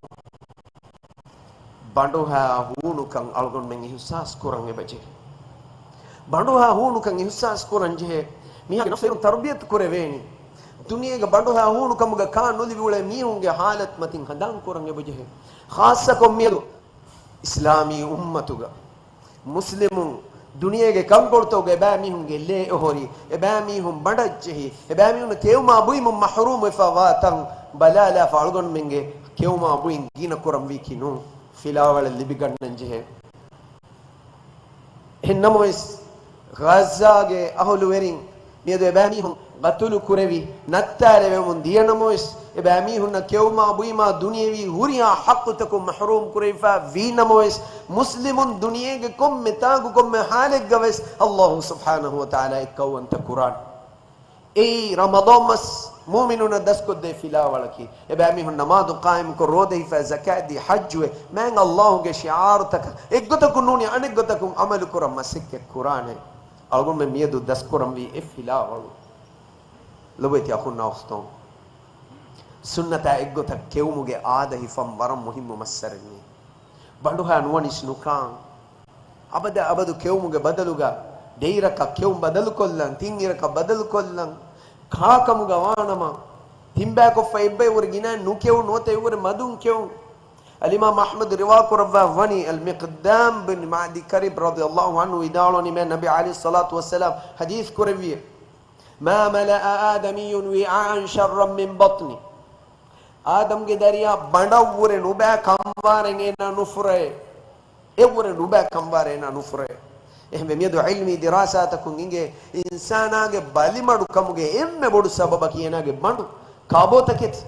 ބަނޑުހާ ހޫނުކަން އަޅުގަނޑުމެން އިޙްސާސް ކުރަން އެބަޖެހޭ. ބަނޑުހާ ހޫނުކަން އިޙްސާސް ކުރަން ޖެހޭ. މީހާގެ ނަފްސު ތަރުބިޔަތު ކުރެވޭނީ. ދުނިޔޭގަ ބަނޑުހާ ހޫނުކަމުގަ ކާ ނުލިބި އުޅޭ މީހުންގެ ޙާލަތު މަތިން ހަނދާން ކުރަން އެބަޖެހޭ. ޚާއްޞަކޮށް މިއަދު އިސްލާމީ އުއްމަތުގަ މުސްލިމުން ދުނިޔޭގެ ކަންކޮޅުތަކުގަ އެބައިމީހުންގެ ލޭ އޮހޮރި، އެބައިމީހުން ބަނޑަށްޖެހި، އެބައިމީހުން ކެއުމާ ބުއިމުން މަޙްރޫމް ވެފަ ވާތަން ބަލާލާފަ އަޅުގަނޑުމެންގެ ކެއުމާ ބުއިން ގިނަ ކުރަންވީކީ ނޫން. ފިލާވަޅެއް ލިބިގަންނަން ޖެހޭ. އެހެންނަމަވެސް، ޣައްޒާގެ އަހުލުވެރިން މިއަދު އެބައިމީހުން ގަތުލު ކުރެވި، ނައްތާލެވެމުން ދިޔަނަމަވެސް، އެބައިމީހުންނަށް ކެއުމާ ބުއިމާ ދުނިޔެވީ ހުރިހާ ޙައްޤުތަކުން މަޙްރޫމް ކުރެވިފަ ވީނަމަވެސް، މުސްލިމުން ދުނިޔޭގެ ކޮންމެ ތާނގު ކޮންމެ ޙާލެއްގަވެސް، ﷲ ސުބްޙާނަހޫ ވަތަޢާލާ އެއްކައުވަންތަ ކުރާނެ. އެއީ ރަމަޟާން މަސް މުއުމިނުންނަށް ދަސްކޮށްދޭ ފިލާވަޅަކީ، އެބައިމީހުން ނަމާދު ޤާއިމުކޮށް، ރޯދަ ހިފާ، ޒަކާތްދީ، ޙައްޖުވެ، މާތް ﷲގެ ޝިޢާރުތަކަށް އެއްގޮތަކުން ނޫނީ އަނެއްގޮތަކުން ޢަމަލުކުރަން މަސައްކަތް ކުރާނެ. އަޅުގަނޑުމެން މިއަދު ދަސްކުރަންވީ އެ ފިލާވަޅު. ލޮބުވެތި އަޚުންނާ އުޚްތުން، ސުންނަތާ އެއްގޮތަށް ކެއުމުގެ އާދަ ހިފަން ވަރަށް މުހިއްމު މައްސަރެއް ނީ. ބަނޑުހާ ނުވަނިސް ނުކާން. އަބަދަށް އަބަދު ކެއުމުގެ ބަދަލުގަ ދެއިރަކަށް ކެއުން ބަދަލުކޮށްލަން، ތިން އިރަކަށް ބަދަލުކޮށްލަން، ކާކަމުގަ ވާނަމަ، ތިންބައިކޮށްފަ އެއްބައި ވުރެ ގިނައިން ނުކެއުން ނުވަތަ އެއްވުރެ މަދުން ކެއުން. އަލްއިމާމް އަޙްމަދު ރިވާކުރައްވާ ވަނީ، އަލްމިޤްދާމް ބިން މަޢްދި ކަރިބް ރަޟިޔަﷲ ޢަންހު ވިދާޅުވަނީ، މާތް ނަބީ ޢަލައިހިއްޞަލާތު ވައްސަލާމް ޙަދީޘް ކުރެއްވިއޭ، ما ملأ آدمي وعاء شرا من بطنه. އާދަމްގެ ދަރިޔާ ބަނޑަށްވުރެ ނުބައި ކަންވާރެއް އޭނާ ނުފުރޭ. އެއްވުރެ ނުބައި ކަންވާރެއް އޭނާ ނުފުރޭ. އެހެންވެ، މިއަދު ޢިލްމީ ދިރާސާތަކުން އިނގޭ، އިންސާނާގެ ބަލިމަޑުކަމުގެ އެންމެ ބޮޑު ސަބަބަކީ އޭނާގެ ބަނޑު ކާބޯތަކެތި.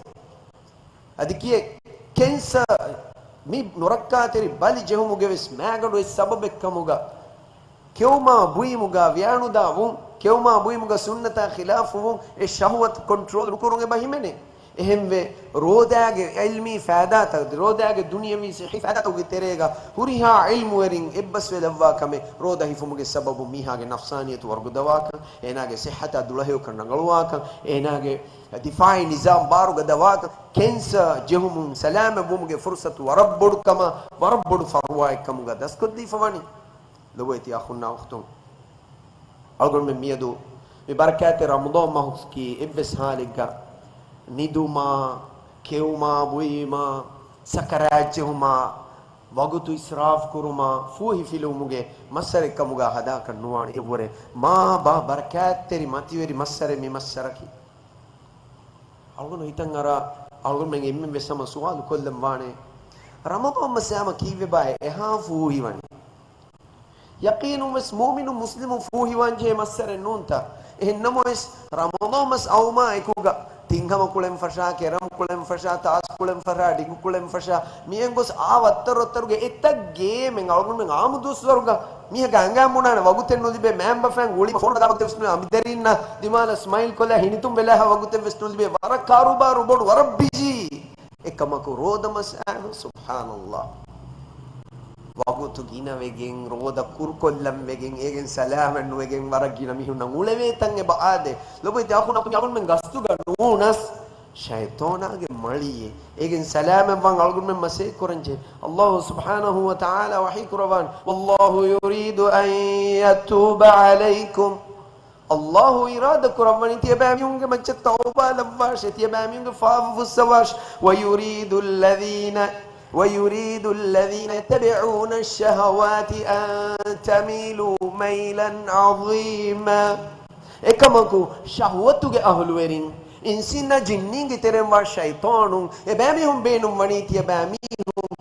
އަދި ކިޔޭ، ކެންސަރ، މި ނުރައްކާތެރި ބަލި ޖެހުމުގެ ވެސް މާގަނޑު އެއް ސަބަބެއް ކަމުގަ، ކެއުމާ ބުއިމުގަ ވިޔާނުދާ ވުން، ކެއުމާ ބުއިމުގަ ސުންނަތާ ޚިލާފު ވުން، އެ ޝަހުވަތު ކޮންޓްރޯލް ނުކުރުން އެބަ ހިމެނޭ. އެހެންވެ، ރޯދާގެ ޢިލްމީ ފައިދާތައް، ރޯދާގެ ދުނިޔަވީ ޞިއްޙީ ފައިދާތަކުގެ ތެރޭގަ ހުރިހާ ޢިލްމުވެރިން އެއްބަސްވެލައްވާ ކަމެއް، ރޯދަ ހިފުމުގެ ސަބަބު މީހާގެ ނަފްސާނިއްޔަތު ވަރުގަދަވާކަން، އޭނާގެ ޞިއްޙަތާ ދުޅަހެޔޮކަން ރަނގަޅުވާކަން، އޭނާގެ ދިފާޢީ ނިޒާމް ބާރުގަދަވާކަން، ކެންސަރ ޖެހުމުން ސަލާމަތްވުމުގެ ފުރުޞަތު ވަރަށް ބޮޑު ކަމަށް، ވަރަށް ބޮޑު ފަރުވާއެއް ކަމުގަ ދަސްކޮށްދީފަ ވަނީ. ލޮބުވެތި އަޚުންނާ އުޚްތުން، އަޅުގަނޑުމެން މިއަދު މި ބަރަކާތްތެރި ރަމަޟާން މަހުގެ އެއްވެސް ހާލެއްގަ ނިދުމާ، ކެއުމާ ބުއީމާ، ސަކަރާތް ޖެހުމާ، ވަގުތު އިސްރާފު ކުރުމާ، ފޫހިފިލުވުމުގެ މައްސަރެއް ކަމުގަ ހަދާކަށް ނުވާނެ. އެއްވުރެ މާ ބާ ބަރަކާތްތެރި މަތިވެރި މައްސަރެއް މި މައްސަރަކީ. އަޅުގަނޑު ހިތަށް އަރާ، އަޅުގަނޑުމެން އެންމެން ވެސް ހަމަ ސުވާލު ކޮށްލަން ވާނެ، ރަމަޟާން މަސް ހަމަ ކީއްވެ ބާ އެހާ ފޫހިވަނީ؟ ޔަޤީނުން ވެސް މުއުމިނު މުސްލިމު ފޫހިވާން ޖެހޭ މައްސަރެއް ނޫންތަ؟ އެހެން ނަމަވެސް، ރަމަޟާން މަސް އައުމާ އެކުގަ، ތިން ހަމަ ކުޅެން ފަށާ، ކެރަމް ކުޅެން ފަށާ، ތާސް ކުޅެން ފަށާ، ޑިގު ކުޅެން ފަށާ، މިއެން ގޮސް އާ ވައްތަރު ވައްތަރުގެ އެތައް ގޭމެއް އަޅުގަނޑުމެން އާއްމު ދުވަސްވަރުގަ މީހަކަށް އަނގައިން ބުނާނެ ވަގުތެއް ނުލިބޭ، މައިންބަފައިން ގުޅީމަ ފޯނު ދާ ވަގުތެއް ވެސް ނުލިބޭ، އަނބިދަރީންނާ ދިމާލަށް ސްމައިލް ކޮށްލާ ހިނިތުން ވެލާހާ ވަގުތެއް ވެސް ނުލިބޭ، ވަރަށް ކާރޫބާރު ބޮޑު، ވަރަށް ބިޒީ. އެކަމަކު ރޯދަ މަސް އައިހުން، ސުބްޙާނަﷲ. ވަގުތު ގިނަވެގެން، ރޯދަ ކުރުކޮށްލަން ވެގެން، އޭގެން ސަލާމަތް ނުވެގެން ވަރަށް ގިނަ މީހުންނަށް އުޅެވޭ ތަން އެބަ އާދޭ. ލޮބުވެތި އަޚުން އަޚުން އަޅުގަނޑުމެން ގަސްތުގަ ނޫނަސް، ޝައިޠާނާގެ މަޅިއެއް. އޭގެން ސަލާމަތްވާން އަޅުގަނޑުމެން މަސޭ ކުރަންޖެ. ﷲ ސުބްޙާނަހޫ ވަތަޢާލާ ވަޙީ ކުރައްވާން، والله يريد أن يتوب عليكم. ﷲ އިރާދަ ކުރައްވަނީ ތިޔަބައިމީހުންގެ މައްޗަށް ތައުބާ ލައްވާށޭ، ތިޔަބައިމީހުންގެ ފާފަ ފުއްސަވާށޭ. ويريد الذين، ويريد الذين يتبعون الشهوات أن تميلوا ميلا عظيما. އެކަމަކު، ޝަހުވަތުގެ އަހުލުވެރިން، އިންސީންނާ ޖިންނީންގެ ތެރެއިން ވާ ޝައިޠާނުން، އެބައިމީހުން ބޭނުން ވަނީ ތިޔަބައިމީހުން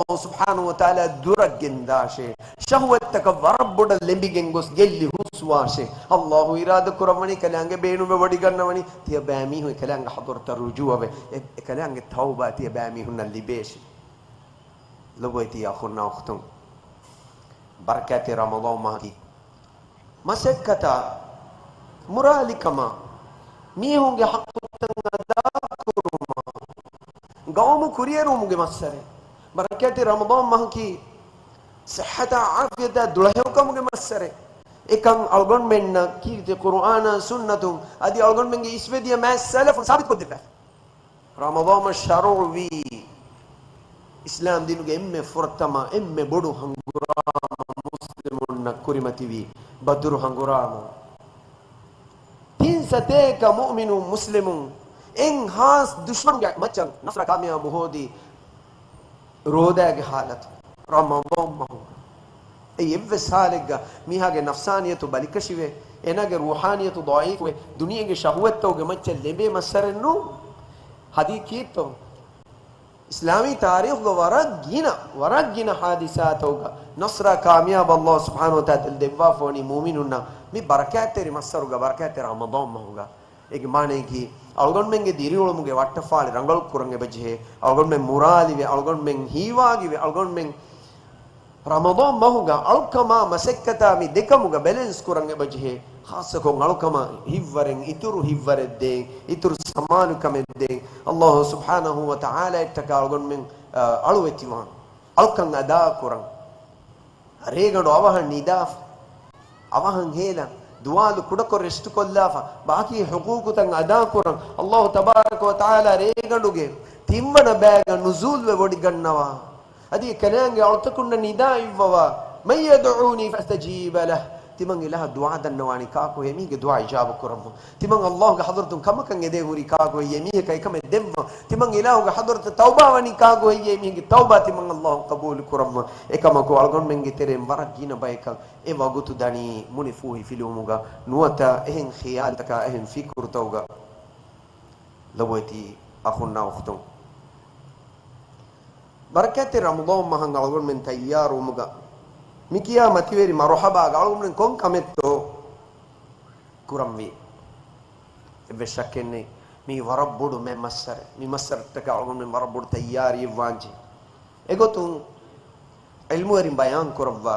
ﷲ ސުބްޙާނަހޫ ވަތަޢާލާ ދުރަށް ގެންދާށޭ. ޝަހުވަތްތަކަށް ވަރަށް ބޮޑަށް ލެނބިގެން ގޮސް ގެއްލި ހުސްވާށޭ. ﷲ އިރާދަ ކުރައްވަނީ ކަލާނގެ ބޭނުމެއް ވޮޑިގަންނަވަނީ ތިޔަބައިމީހުން އެކަލާނގެ ޙަޟްރަތަށް ރުޖޫޢަވެ، އެ، އެކަލާނގެ ތައުބާ ތިޔަބައިމީހުންނަށް ލިބޭށޭ. ލޮބުވެތި އަޚުންނާ އުޚްތުން، ބަރަކާތެއް ރަމަޟާން މަހަކީ މަސައްކަތާ، މުރާލިކަމާ، މީހުންގެ ޙައްޤުތައް އަދާކުރުމާ، ގައުމު ކުރިއެރުވުމުގެ މައްސަރެއް. ބަރަކާތެއް ރަމަޟާން މަހަކީ ޞިއްޙަތާ ޢާފިޔަތާ ދުޅަހެޔޮކަމުގެ މައްސަރެއް. އެކަން އަޅުގަނޑުމެންނަށް ކީރިތި ޤުރުއާނާ ސުންނަތުން އަދި އަޅުގަނޑުމެންގެ އިސްވެދިޔަ މާތް ސަލަފުން ސާބިތުކޮށްދެއްވާފަ. ރަމަޟާން މަސް ޝަރުޢުވީ އިސްލާމް ދީނުގެ އެންމެ ފުރަތަމަ، އެންމެ ބޮޑު ހަނގުރާމަ، މުސްލިމުންނަށް ކުރިމަތިވީ ބަދުރު ހަނގުރާމަ. ތިން ސަތޭކަ މުއުމިނުން، މުސްލިމުން، އެއްހާސް ދުޝްމަނުގެ މައްޗަށް ނަޞްރާ ކާމިޔާބު ހޯދި ރޯދައިގެ ޙާލަތު ރަމަޟާން މަހު. އެއީ އެއްވެސް ޙާލެއްގަ މީހާގެ ނަފްސާނިޔަތު ބަލިކަށިވެ، އޭނާގެ ރޫޙާނިޔަތު ޟަޢީފުވެ، ދުނިޔޭގެ ޝަހުވަތްތަކުގެ މައްޗަށް ލެނބޭ މައްސަރެއް ނޫން. ހަދީސް ކީއްތޯ؟ އިސްލާމީ ތާރީޚުގަ ވަރަށް ގިނަ، ވަރަށް ގިނަ ޙާދިސާތަކުގަ ނަޞްރާ ކާމިޔާބު ﷲ ސުބްޙާނަހޫ ވަތަޢާލާ ދެއްވާފަ ވަނީ މުއުމިނުންނަށް މި ބަރަކާތްތެރި މައްސަރުގަ، ބަރަކާތްތެރި ރަމަޟާން މަހުގަ. އޭގެ މާނަޔަކީ، އަޅުގަނޑުމެންގެ ދިރިއުޅުމުގެ ވައްޓަފާޅި ރަނގަޅު ކުރަން އެބަޖެހޭ، އަޅުގަނޑުމެން މުރާލިވެ، އަޅުގަނޑުމެން ހީވާގިވެ، އަޅުގަނޑުމެން ރަމަޟާން މަހުގަ އަޅުކަމާ މަސައްކަތާ މި ދެކަމުގަ ބެލެންސް ކުރަން އެބަޖެހޭ. ޚާއްޞަކޮށް އަޅުކަމަށް ހިތްވަރެއް، އިތުރު ހިތްވަރެއް ދޭން، އިތުރު ސަމާލުކަމެއް ދޭން، ﷲ ސުބްޙާނަހޫ ވަތަޢާލާއަށްޓަކާ އަޅުގަނޑުމެން، އަ، އަޅުވެތިވާން. އަޅުކަން އަދާކުރަން. ރޭގަނޑު އަވަހަށް ނިދާފަ، އަވަހަށް ހޭލަން، ދުވާލު ކުޑަކޮށް ރެސްޓްކޮށްލާފަ، ބާކީ ޙުޤޫޤުތައް އަދާކުރަން. ﷲ ތަބާރަކަ ވަތަޢާލާ ރޭގަނޑުގެ ތިންވަނަ ބައިގަ ނުޒޫލްވެ ވޮޑިގަންނަވާ. އަދި އެކަލާނގެ އަޅުތަކުންނަށް ނިދާ އިއްވަވާ، "من يدعوني فأستجيب له." ތިމަން އިލާހަށް ދުޢާ ދަންނަވާނީ ކާކު ހެއްޔޭ މީހެއްގެ ދުޢާ އިޖާބަ ކުރައްވަން؟ ތިމަން ﷲގެ ޙަޟްރަތުން ކަމަކަށް އެދޭ ހުރީ ކާކު ހެއްޔޭ މީހަކަށް އެކަމެއް ދެއްވަން؟ ތިމަން އިލާހުގެ ޙަޟްރަތަށް ތައުބާވަނީ ކާކު ހެއްޔޭ މީހެއްގެ ތައުބާ ތިމަން ﷲ ޤަބޫލު ކުރައްވަން؟ އެކަމަކު އަޅުގަނޑުމެންގެ ތެރެއިން ވަރަށް ގިނަ ބަޔަކަށް އެ ވަގުތު ދަނީ މުޅި ފޫހިފިލުވުމުގަ ނުވަތަ އެހެން ޚިޔާލުތަކާ އެހެން ފިކުރުތަކުގަ. ލޮބުވެތި އަޚުންނާ އުޚްތުން، ބަރަކާތްތެރި ރަމަޟާން މަހަށް އަޅުގަނޑުމެން ތައްޔާރުވުމުގަ މިކިޔާ މަތިވެރި މަރުޙަބާގަ އަޅުގަނޑުމެން ކޮން ކަމެއްތޯ ކުރަންވީ؟ އެއްވެސް ޝައްކެއް ނެތް، މީ ވަރަށް ބޮޑު މެ މައްސަރެއް. މި މައްސަރައަށްޓަކާ އަޅުގަނޑުމެން ވަރަށް ބޮޑު ތައްޔާރީއެއް ވާންޖެހޭ. އެގޮތުން ޢިލްމުވެރިން ބަޔާން ކުރައްވާ،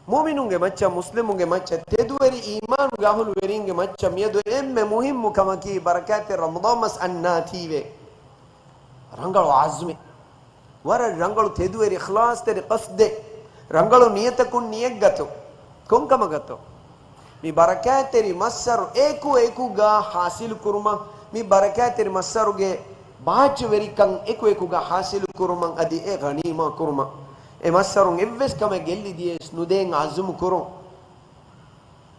މުއުމިނުންގެ މައްޗަށް، މުސްލިމުންގެ މައްޗަށް، ތެދުވެރި އީމާނުގެ އަހުލުވެރިންގެ މައްޗަށް މިއަދު އެންމެ މުހިއްމު ކަމަކީ، ބަރަކާތްތެރި ރަމަޟާން މަސް އަންނާތީވެ، ރަނގަޅު ޢަޒްމެއް، ވަރަށް ރަނގަޅު ތެދުވެރި އިޚްލާޞްތެރި ޤަޞްދެއް، ރަނގަޅު ނިޔަތަކުން ނިޔަތްގަތުން. ކޮންކަމަކަށްތޯ؟ މި ބަރަކާތްތެރި މައްސަރު އެކު އެކުގަ ޙާޞިލު ކުރުމަށް، މި ބަރަކާތްތެރި މައްސަރުގެ ބާއްޖަވެރިކަން އެކު އެކުގަ ޙާޞިލު ކުރުމަށް، އަދި އެ ޣަނީމާ ކުރުމަށް، އެ މައްސަރުން އެއްވެސް ކަމެއް ގެއްލި ދިޔައިސް ނުދޭން ޢަޒުމު ކުރުން.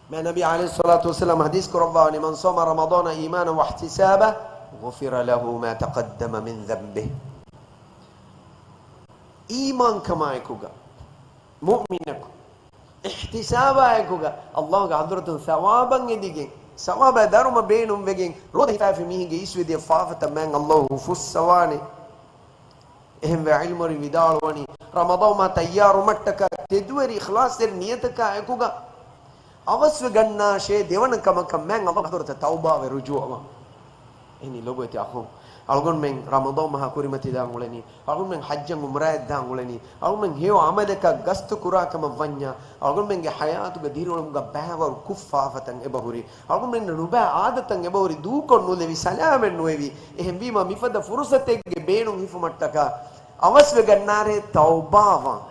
މާތް ނަބީ ޢަލައިހިއްޞަލާތު ވައްސަލާމް ޙަދީޘް ކުރައްވާވަނީ، "من صام رمضان إيمانا واحتسابا غفر له ما تقدم من ذنبه." އީމާންކަމާއެކުގަ، މުއުމިނަކު، އިޙްތިސާބާއެކުގަ، ﷲގެ ޙަޟްރަތުން ސަވާބަށް އެދިގެން، ސަވާބާ ދަރުމަ ބޭނުންވެގެން، ރޯދަ ހިފާފި މީހެއްގެ އިސްވެދިޔަ ފާފަތައް މާތް ﷲ ފުއްސަވާނެ. އެހެންވެ، ޢިލްމުވެރިން ވިދާޅުވަނީ، ރަމަޟާން މަހަށް ތައްޔާރުވުމަށްޓަކާ ތެދުވެރި އިޚްލާޞްތެރި ނިޔަތަކާ އެކުގަ އަވަސްވެގަންނާށޭ، ދެވަނަ ކަމަކަށް މާތް ﷲގެ ޙަޟްރަތަށް ތައުބާވެ ރުޖޫޢަވާން. އެހެނީ ލޮބުވެތި އަޚުން، އަޅުގަނޑުމެން ރަމަޟާން މަހާ ކުރިމަތިލާން އުޅެނީ، އަޅުގަނޑުމެން ޙައްޖަށް ޢުމްރާއަށް ދާން އުޅެނީ، އަޅުގަނޑުމެން ހެޔޮ ޢަމަލަކަށް ގަސްތު ކުރާ ކަމަށް ވަންޏާ، އަޅުގަނޑުމެންގެ ޙަޔާތުގެ ދިރިއުޅުމުގަ ބައިވަރު ކުށްފާފަތައް އެބަހުރި، އަޅުގަނޑުމެންނަށް ނުބައި ޢާދަތައް އެބަހުރި، ދޫކޮށް ނުލެވި، ސަލާމަތް ނުވެވި. އެހެންވީމަ، މިފަދަ ފުރުޞަތެއްގެ ބޭނުން ހިފުމަށްޓަކާ އަވަސްވެގަންނާށޭ ތައުބާވާން.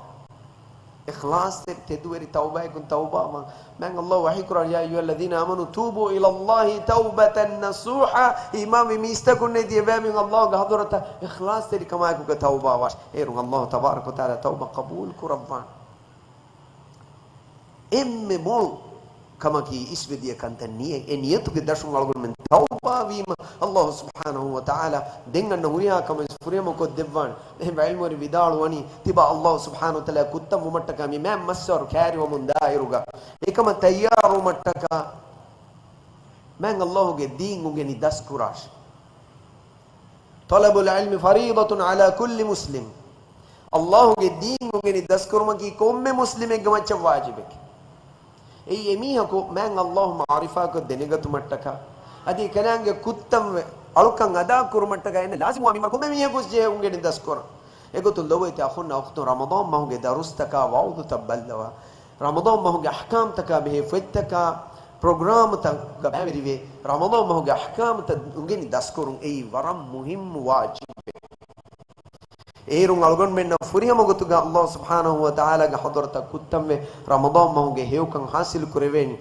އިޚްލާޞްތެރި ތެދުވެރި ތައުބާއެކުން ތައުބާވާން. މާތް ﷲ ވަޙީކުރާ، "يا أيها الذين آمنوا توبوا إلى الله توبة نصوحا." އީމާންވި މީސްތަކުންނޭ، ތިޔަބައިމީހުން ﷲގެ ޙަޟްރަތަށް އިޚްލާޞްތެރިކަމާއެކުގަ ތައުބާވާށޭ. އޭރުން ﷲ ތަބާރަކަ ވަތަޢާލާ ތައުބާ ޤަބޫލު ކުރައްވާނެ. އެންމެ މޮޅު ކަމަކީ، އިސްވެދިޔަ ކަންތައް ނިޔަތް. އެ ނިޔަތުގެ ދަށުން އަޅުގަނޑުމެން ތައުބާވީމަ، ﷲ ސުބްޙާނަހޫ ވަތަޢާލާ ދެން އަންނަ ހުރިހާ ކަމެއް ފުރިހަމަކޮށްދެއްވާނެ. އެހެންވެ، ޢިލްމުވެރިން ވިދާޅުވަނީ، ތިބާ ﷲ ސުބްޙާނަހޫ ވަތަޢާލާ ކުއްތަންވުމަށްޓަކާ މި މާތް މައްސަރު ކައިރިވަމުން ދާއިރުގަ، އެކަމަށް ތައްޔާރުވުމަށްޓަކާ މާތް ﷲގެ ދީން އުނގެނި ދަސްކުރާށޭ. طلب العلم فريضة على كل مسلم. ﷲގެ ދީން އުނގެނި ދަސްކުރުމަކީ ކޮންމެ މުސްލިމެއްގެ މައްޗަށް ވާޖިބެކޭ. އެއީ އެމީހަކު މާތް ﷲ މަޢުރިފާކޮށް ދެނެގަތުމަށްޓަކާ، އަދި އެކަލާނގެ ކުއްތަންވެ އަޅުކަން އަދާކުރުމަށްޓަކާ އެންނަ ލާޒިމުވާ މިންވަރު ކޮންމެ މީހަކުވެސް ޖެހޭ އުނގެނި ދަސްކުރަން. އެގޮތުން ލޮބުވެތި އަޚުންނާ އުޚްތުން، ރަމަޟާން މަހުގެ ދަރުސްތަކާ ވަޢުޡުތައް ބައްލަވާ، ރަމަޟާން މަހުގެ އަޙްކާމްތަކާ ބެހޭ ފޮތްތަކާ ޕްރޮގްރާމްތައްގަ ބައިވެރިވެ، ރަމަޟާން މަހުގެ އަޙްކާމްތައް އުނގެނި ދަސްކުރުން އެއީ ވަރަށް މުހިއްމު ވާޖިބެއް. އޭރުން އަޅުގަނޑުމެންނަށް ފުރިހަމަ ގޮތުގަ ﷲ ސުބްޙާނަހޫ ވަތަޢާލާގެ ޙަޟްރަތަށް ކުއްތަންވެ، ރަމަޟާން މަހުގެ ހެޔޮކަން ޙާޞިލު ކުރެވޭނީ.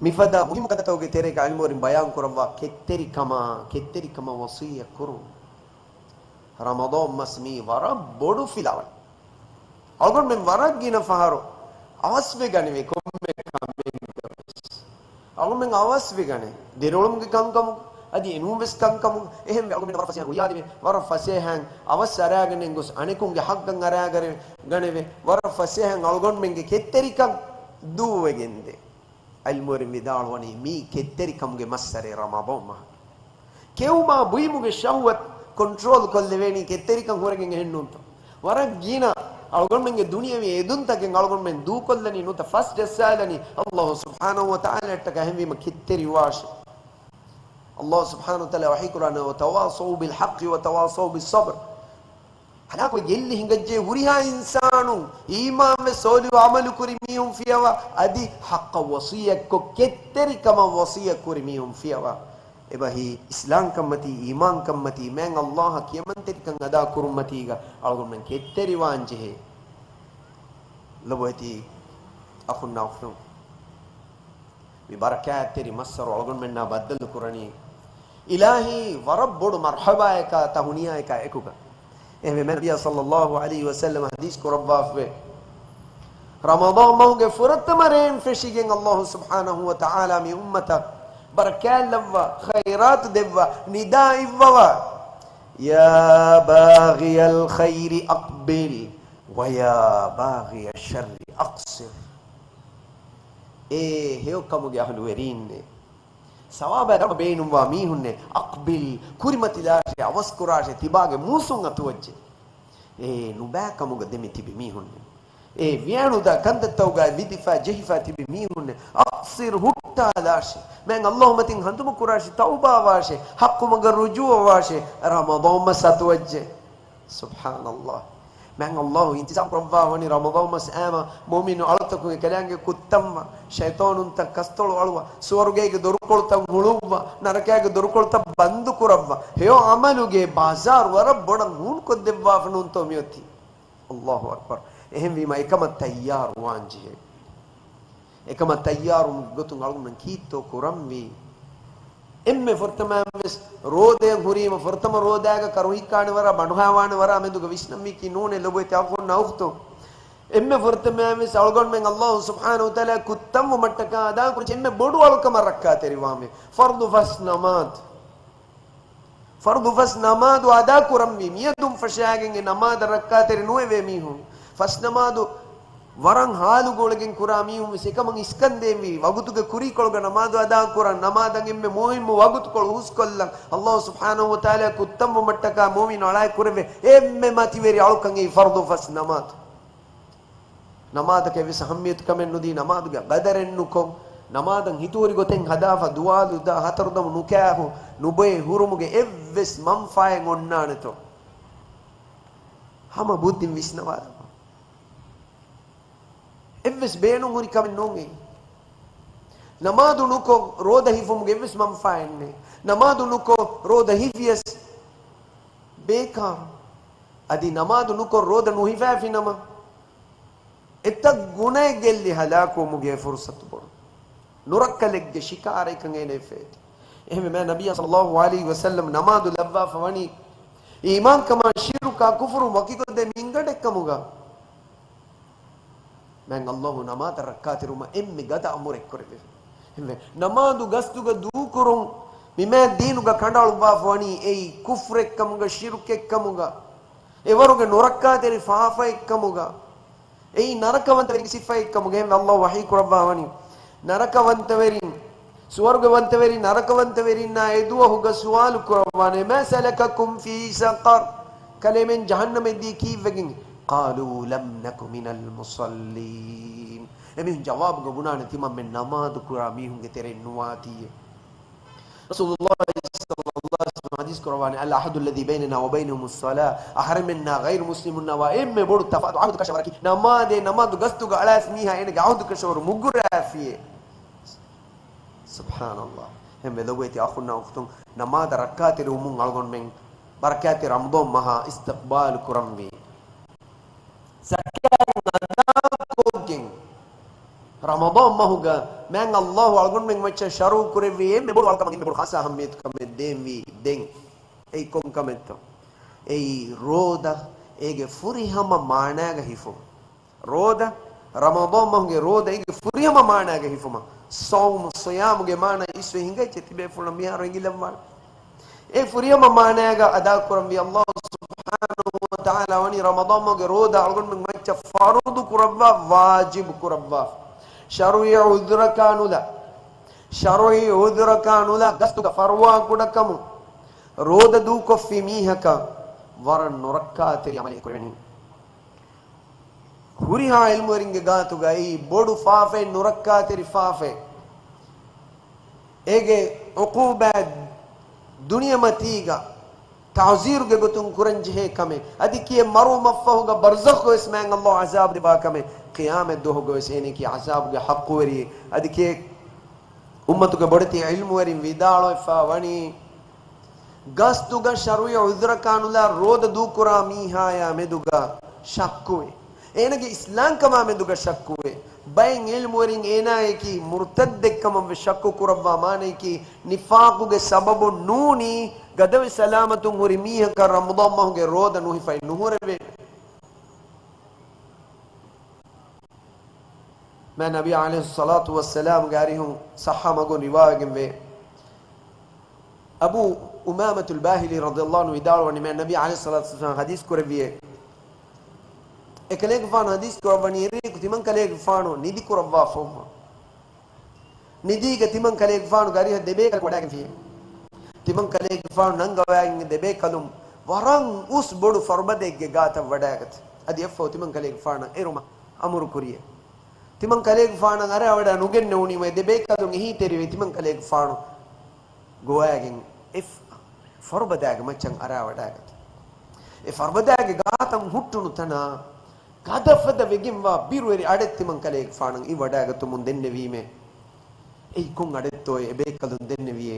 މިފަދަ މުހިއްމު ކަންތައްތަކުގެ ތެރޭގަ ޢިލްމުވެރިން ބަޔާން ކުރައްވާ ކެތްތެރިކަމާ، ކެތްތެރިކަމަށް ވަޞިއްޔަތް ކުރުން. ރަމަޟާން މަސް މީ ވަރަށް ބޮޑު ފިލާވަޅެއް. އަޅުގަނޑުމެން ވަރަށް ގިނަ ފަހަރު އަވަސްވެގަނެވޭ ކޮންމެ ކަމެއްގަވެސް. އަޅުމެން އަވަސްވެގަނެ. ދިރިއުޅުމުގެ ކަންކަމު، އަދި އެނޫންވެސް ކަންކަމު. އެހެންވެ، އަޅުގަނޑުމެން ވަރަށް ފަސޭހައިން ރުޔާދެވޭ، ވަރަށް ފަސޭހައިން އަވަސް އަރާގަނެ ގޮސް އަނެކުންގެ ޙައްޤަށް އަރާގަނެވޭ، ވަރަށް ފަސޭހައިން އަޅުގަނޑުމެންގެ ކެތްތެރިކަން ދޫވެގެންދޭ. ޢިލްމުވެރިން ވިދާޅުވަނީ މީ ކެތްތެރިކަމުގެ މައްސަރެއް ރަމަޟާން މަހުގެ. ކެއުމާ ބުއިމުގެ ޝަހުވަތް ކޮންޓްރޯލް ކޮށްލެވޭނީ ކެތްތެރިކަން ހުރެގެން އެހެން ނޫންތޯ؟ ވަރަށް ގިނަ އަޅުގަނޑުމެންގެ ދުނިޔެވީ އެދުންތަކެއް އަޅުގަނޑުމެން ދޫކޮށްލަނީ ނުތަ ފަސް ޖައްސާލަނީ ﷲ ސުބްޙާނަހޫ ވަތަޢާލާއަށްޓަކާ. އެހެންވީމަ ކެތްތެރިވާށޭ. ﷲ ސުބްޙާނަހޫ ވަތަޢާލާ ވަޙީކުރާނެ، "وتواصوا بالحق وتواصوا بالصبر." ހަލާކުވެ ގެއްލި ހިނގައްޖެ ހުރިހާ އިންސާނުން އީމާންވެ ޞާލިޙު ޢަމަލު ކުރި މީހުން ފިޔަވާ، އަދި ޙައްޤަށް ވަޞިއްޔަތްކޮށް ކެތްތެރިކަމަށް ވަޞިއްޔަތް ކުރި މީހުން ފިޔަވާ. އެބަހީ އިސްލާމްކަންމަތީ، އީމާންކަންމަތީ، މާތް ﷲ އަށް ކިޔަމަންތެރިކަން އަދާ ކުރުންމަތީގަ އަޅުގަނޑުމެން ކެތްތެރިވާން ޖެހޭ. ލޮބުވެތި އަޚުންނާ އުޚްތުން، މި ބަރަކާތްތެރި މައްސަރު އަޅުގަނޑުމެންނާ ބައްދަލު ކުރަނީ އިލާހީ ވަރަށް ބޮޑު މަރްޙަބާއަކާ ތަހުނިޔާއަކާ އެކުގަ. އެހެންވެ، މާތް ނަބިއްޔާ ޞައްލައްލާހު ޢަލައިހި ވަސައްލަމަ ޙަދީޘް ކުރައްވާފައި، ރަމަޟާން މަހުގެ ފުރަތަމަ ރޭން ފެށިގެން ﷲ ސުބްޙާނަހޫ ވަތަޢާލާ މި އުއްމަތަށް ބަރަކާތްލައްވާ، ޚައިރާތު ދެއްވާ، ނިދާ އިއްވަވާ، "يا باغي الخير أقبل ويا باغي الشر أقصر." އޭ ހެޔޮކަމުގެ އަހުލުވެރީންނޭ! ސަވާބާ ދަރުމަ ބޭނުންވާ މީހުންނޭ! އަޤްބިލް، ކުރިމަތިލާށޭ، އަވަސްކުރާށޭ، ތިބާގެ މޫސުން އަތުވައްޖެ. އޭ ނުބައިކަމުގަ ދެމި ތިބި މީހުންނޭ! އޭ ވިޔާނުދާ ކަންތައްތަކުގައި ވިދިފަ ޖެހިފަ ތިބި މީހުންނޭ! އަޤްޞިރް، ހުއްޓާލާށޭ. މާތް ﷲ މަތިން ހަނދުމަ ކުރާށޭ، ތައުބާވާށޭ، ޙައްޤު މަގަށް ރުޖޫޢަވާށޭ. ރަމަޟާން މަސް އަތުވައްޖެ. ސުބްޙާނަﷲ. މާތް ﷲ އިންތިޒާމް ކުރައްވާ ވަނީ ރަމަޟާން މަސް އައިމަ މުއުމިނު އަޅުތަކުގެ ކަލާނގެ ކުއްތަންވާ، ޝައިޠާނުންތައް ކަސްތޮޅު އަޅުވާ، ސުވަރުގޭގެ ދޮރުކޮޅުތައް ހުޅުއްވާ، ނަރަކާގެ ދޮރުކޮޅުތައް ބަންދު ކުރައްވާ، ހެޔޮ ޢަމަލުގެ ބާޒާރު ވަރަށް ބޮޑަށް ހޫނުކޮށްދެއްވާފަ ނޫންތޯ މިއޮތީ؟ ﷲ އަކްބަރު. އެހެންވީމަ އެކަމަށް ތައްޔާރުވާން ޖެހޭ. އެކަމަށް ތައްޔާރުވުމުގެ ގޮތުން އަޅުގަނޑުމެން ކީއްތޯ ކުރަންވީ؟ އެންމެ ފުރަތަމައިން ވެސް ރޯދައަށް ހުރީމަ، ފުރަތަމަ ރޯދައިގަ ކަރުހިއްކާނެ ވަރާ، ބަނޑުހައިވާނެ ވަރާ މެދުގަ ވިސްނަންވީކީ ނޫނޭ ލޮބުވެތި އަޚުންނާ އުޚްތުން. އެންމެ ފުރަތަމައިން ވެސް އަޅުގަނޑުމެން ﷲ ސުބްޙާނަހޫ ވަތަޢާލާ ކުއްތަންވުމަށްޓަކާ އަދާކުރަން އެންމެ ބޮޑު އަޅުކަމަށް ރައްކާތެރިވާންވީ ފަރްޟު ފަސް ނަމާދު. ފަރްޟު ފަސް ނަމާދު އަދާ ކުރަންވީ. މިއަދުން ފަށާގެން އެ ނަމާދަށް ރައްކާތެރި ނުވެވޭ މީހުން. ފަސް ނަމާދު ވަރަށް ހާލުގަ އުޅެގެން ކުރާ މީހުން ވެސް އެކަމަށް އިސްކަންދޭންވީ. ވަގުތުގެ ކުރީކޮޅުގަ ނަމާދު އަދާ ކުރަން، ނަމާދަށް އެންމެ މުހިއްމު ވަގުތުކޮޅު ހުސްކޮށްލަން. ﷲ ސުބްޙާނަހޫ ވަތަޢާލާ ކުއްތަންވުމަށްޓަކާ މުއުމިނު އަޅާއެއް ކުރެވޭ އެންމެ މަތިވެރި އަޅުކަން އެއީ ފަރްޟު ފަސް ނަމާދު. ނަމާދަކަށް އެއްވެސް އަހައްމިޔަތުކަމެއް ނުދީ، ނަމާދުގެ ގަދަރެއް ނުކޮށް، ނަމާދަށް ހިތުހުރި ގޮތެއް ހަދާފަ، ދުވާލުދާ، ހަތަރުދަމު ނުކާހު، ނުބޮއެ ހުރުމުގެ އެއްވެސް މަންފާއެއް އޮންނާނެތޯ؟ ހަމަ ބުއްދިން ވިސްނަވާލަބަ. އެއްވެސް ބޭނުން ހުރި ކަމެއް ނޫން އެއީ. ނަމާދު ނުކޮށް ރޯދަ ހިފުމުގެ އެއްވެސް މަންފާއެއް ނެތް. ނަމާދު ނުކޮށް ރޯދަ ހިފިޔަސް ބޭކާރު. އަދި ނަމާދު ނުކޮށް ރޯދަ ނުހިފާފިނަމަ، އެތައް ގުނައެއް ގެއްލި ހަލާކުވުމުގެ ފުރުސަތު ބޮޑު. ނުރައްކަލެއްގެ ޝިކާރައެއްކަން އޭނަ އެފޭތި. އެހެންވެ، މާތް ނަބިއްޔާ ޞައްލައްލާހު ޢަލައިހި ވަސައްލަމް ނަމާދު ލައްވާފަ ވަނީ، އީމާންކަމާ ޝިރުކާ ކުފުރު ވަކިކޮށްދޭ މިންގަނޑެއްކަމުގަ. މާތް ﷲ ނަމާދަށް ރައްކާތެރިވުމަށް އެންމެ ގަދަ އަމުރެއް ކުރެއްވި. އެހެންވެ، ނަމާދު ގަސްތުގަ ދޫކުރުން މި މާތް ދީނުގަ ކަނޑައަޅުއްވާފަ ވަނީ އެއީ ކުފްރެއްކަމުގަ، ޝިރުކެއްކަމުގަ، އެވަރުގެ ނުރައްކާތެރި ފާފައެއްކަމުގަ، އެއީ ނަރަކަވަންތަވެރިންގެ ސިފައެއްކަމުގަ. އެހެންވެ، ﷲ ވަޙީ ކުރައްވާ ވަނީ، ނަރަކަވަންތަވެރިން، ސުވަރުގަވަންތަވެރިން، ނަރަކަވަންތަވެރިންނާ އެދުވަހުގަ ސުވާލު ކުރައްވާނެ، "ما سلككم في سقر؟" ކަލޭމެން ޖަހަންނަމަށް ދީ ކީއްވެގެން؟ "قالوا لم نك من المصلين." އެމީހުން ޖަވާބުގަ ބުނާނެ، "ތިމަންމެން ނަމާދު ކުރާ މީހުންގެ ތެރެއިން ނުވާތީއޭ." ރަސޫލުﷲ ޞައްލައްލާހު ޢަލައިހި ވަސައްލަމަ ޙަދީޘް ކުރައްވާނެ، العهد الذي بيننا وبينهم الصلاة، އަހަރެމެންނާ ޣައިރު މުސްލިމުންނާ ވާ އެންމެ ބޮޑު ތަފާތު ޢަހުދު ކަށަވަރަކީ، ނަމާދޭ، ނަމާދު ގަސްތުގަ އަޅާފި މީހާ އޭނަގެ ޢަހުދު ކަށަވަރު މުގުރާފިއޭ. ސުބްޙާނަﷲ. އެހެންވެ ލޮބުވެތި އަޚުންނާ އުޚްތުން، ނަމާދަށް ރައްކާތެރިވުމުން އަޅުގަނޑުމެން ބަރަކާތްތެރި ރަމަޟާން މަހާ އިސްތިޤްބާލު ކުރަންވީ. ޒަކާތް އަދާކޮށްގެން ރަމަޟާން މަހުގަ މާތް ﷲ އަޅުގަނޑުމެން މައްޗަށް ޝަރުޢު ކުރެއްވި އެންމެ ބޮޑު އަޅުކަމެއް، އެންމެ ބޮޑު ޚާއްޞަ އަހައްމިއްޔަތު ކަމެއް ދޭންވީ ދެން. އެއީ ކޮން ކަމެއްތޯ؟ އެއީ ރޯދަ އޭގެ ފުރިހަމަ މާނާގަ ހިފުން. ރޯދަ، ރަމަޟާން މަހުގެ ރޯދަ އޭގެ ފުރިހަމަ މާނާގަ ހިފުމަށް. ޞައުމު، ޞިޔާމުގެ މާނާ އިސްވެ ހިނގައްޗޭ ތިބޭފުޅުން މިހާރު އެނގިލައްވާނެ. އެ ފުރިހަމަ މާނާގަ އަދާކުރަންވީ. ﷲ ސުބްޙާނަހޫ ވަތަޢާލާ ވަނީ ރަމަޟާން މަހުގެ ރޯދަ އަޅުގަނޑުމެން މައްޗަށް ފަރުޟު ކުރައްވާ، ވާޖިބު ކުރައްވާ. ޝަރުޢީ ޢުޛުރަކާ ނުލާ، ޝަރުޢީ ޢުޛުރަކާ ނުލާ ގަސްތުގަ ފަރުވާ ކުޑަކަމުން ރޯދަ ދޫކޮށްފި މީހަކަށް ވަރަށް ނުރައްކާތެރި ޢަމަލެއް ކުރެވެނީ. ހުރިހާ ޢިލްމުވެރިންގެ ގާތުގައި ބޮޑު ފާފައެއް، ނުރައްކާތެރި ފާފައެއް. އޭގެ ޢުޤޫބާތް ދުނިޔެމަތީގަ ތަޢުޒީރުގެ ގޮތުން ކުރަންޖެހޭ ކަމެއް. އަދި ކިޔޭ މަރުވުމަށްފަހުގަ ބަރްޒަޚްގަވެސް މާތް ﷲ ޢަޒާބު ދެއްވާ ކަމެއް. ޤިޔާމަތް ދުވަހުގަވެސް އޭނައަކީ ޢަޒާބުގެ ޙައްޤުވެރިއެއް. އަދި ކިޔޭ އުއްމަތުގެ ބޮޑެތި ޢިލްމުވެރިން ވިދާޅުވެފަ ވަނީ، ގަސްތުގަ ޝަރުޢީ ޢުޛުރަކާ ނުލާ ރޯދަ ދޫކުރާ މީހާޔާ މެދުގަ ޝައްކުވޭ. އޭނަގެ އިސްލާމްކަމާ މެދުގަ ޝައްކުވޭ. ބައެއް ޢިލްމުވެރިން އޭނާއަކީ މުރްތައްދެއްކަމަށްވެސް ޝައްކު ކުރައްވާ، މާނަޔަކީ ނިފާޤުގެ ސަބަބުން ނޫނީ ގަދަވެ ސަލާމަތުން ހުރި މީހަކަށް ރަމަޟާން މަހުގެ ރޯދަ ނުހިފައި ނުހުރެވޭ. މާތް ނަބީ ޢަލައިހިއްޞަލާތު ވައްސަލާމްގެ އަރިހުން ޞައްޙަ މަގުން ރިވާވެގެންވޭ. އަބޫ އުމާމަތުލް ބާހިލީ ރަޟިޔަﷲ ޢަންހު ވިދާޅުވަނީ، މާތް ނަބީ ޢަލައިހިއްޞަލާތު ވައްސަލާމް ޙަދީޘް ކުރެއްވިއޭ، އެކަލޭގެފާނު ޙަދީޘް ކުރައްވަނީ، އެރެއަކު ތިމަންކަލޭގެފާނު ނިދި ކުރައްވާފަ ހުން. ނިދީގަ ތިމަންކަލޭގެފާނުގެ އަރިހަށް ދެބޭކަލުން ވަޑާގެންފި. ތިމަންކަލޭގެފާނު ނަންގަވައިގެން ދެބޭކަލުން ވަރަށް އުސް ބޮޑު ފަރުބަދައެއްގެ ގާތަށް ވަޑާގަތީ. އަދި އެއަށްފަހު ތިމަންކަލޭގެފާނަށް އެރުމަށް އަމުރު ކުރިއޭ. ތިމަންކަލޭގެފާނަށް އަރާވަޑާ ނުގެންނެވުނީމަ ދެބޭކަލުން އެހީތެރިވެ ތިމަންކަލޭގެފާނު ގޮވައިގެން އެ ފަރުބަދާގެ މައްޗަށް އަރާވަޑާގަތީ. އެ ފަރުބަދާގެ ގާތަށް ހުއްޓުނު ތަނާ ގަދަފަދަ ވެގެންވާ ބިރުވެރި އަޑެއް ތިމަންކަލޭގެފާނަށް އިވަޑާގަތުމުން ދެންނެވީމޭ. އެއީ ކޮން އަޑެއްތޯއޭ އެބޭކަލުން ދެންނެވިޔޭ؟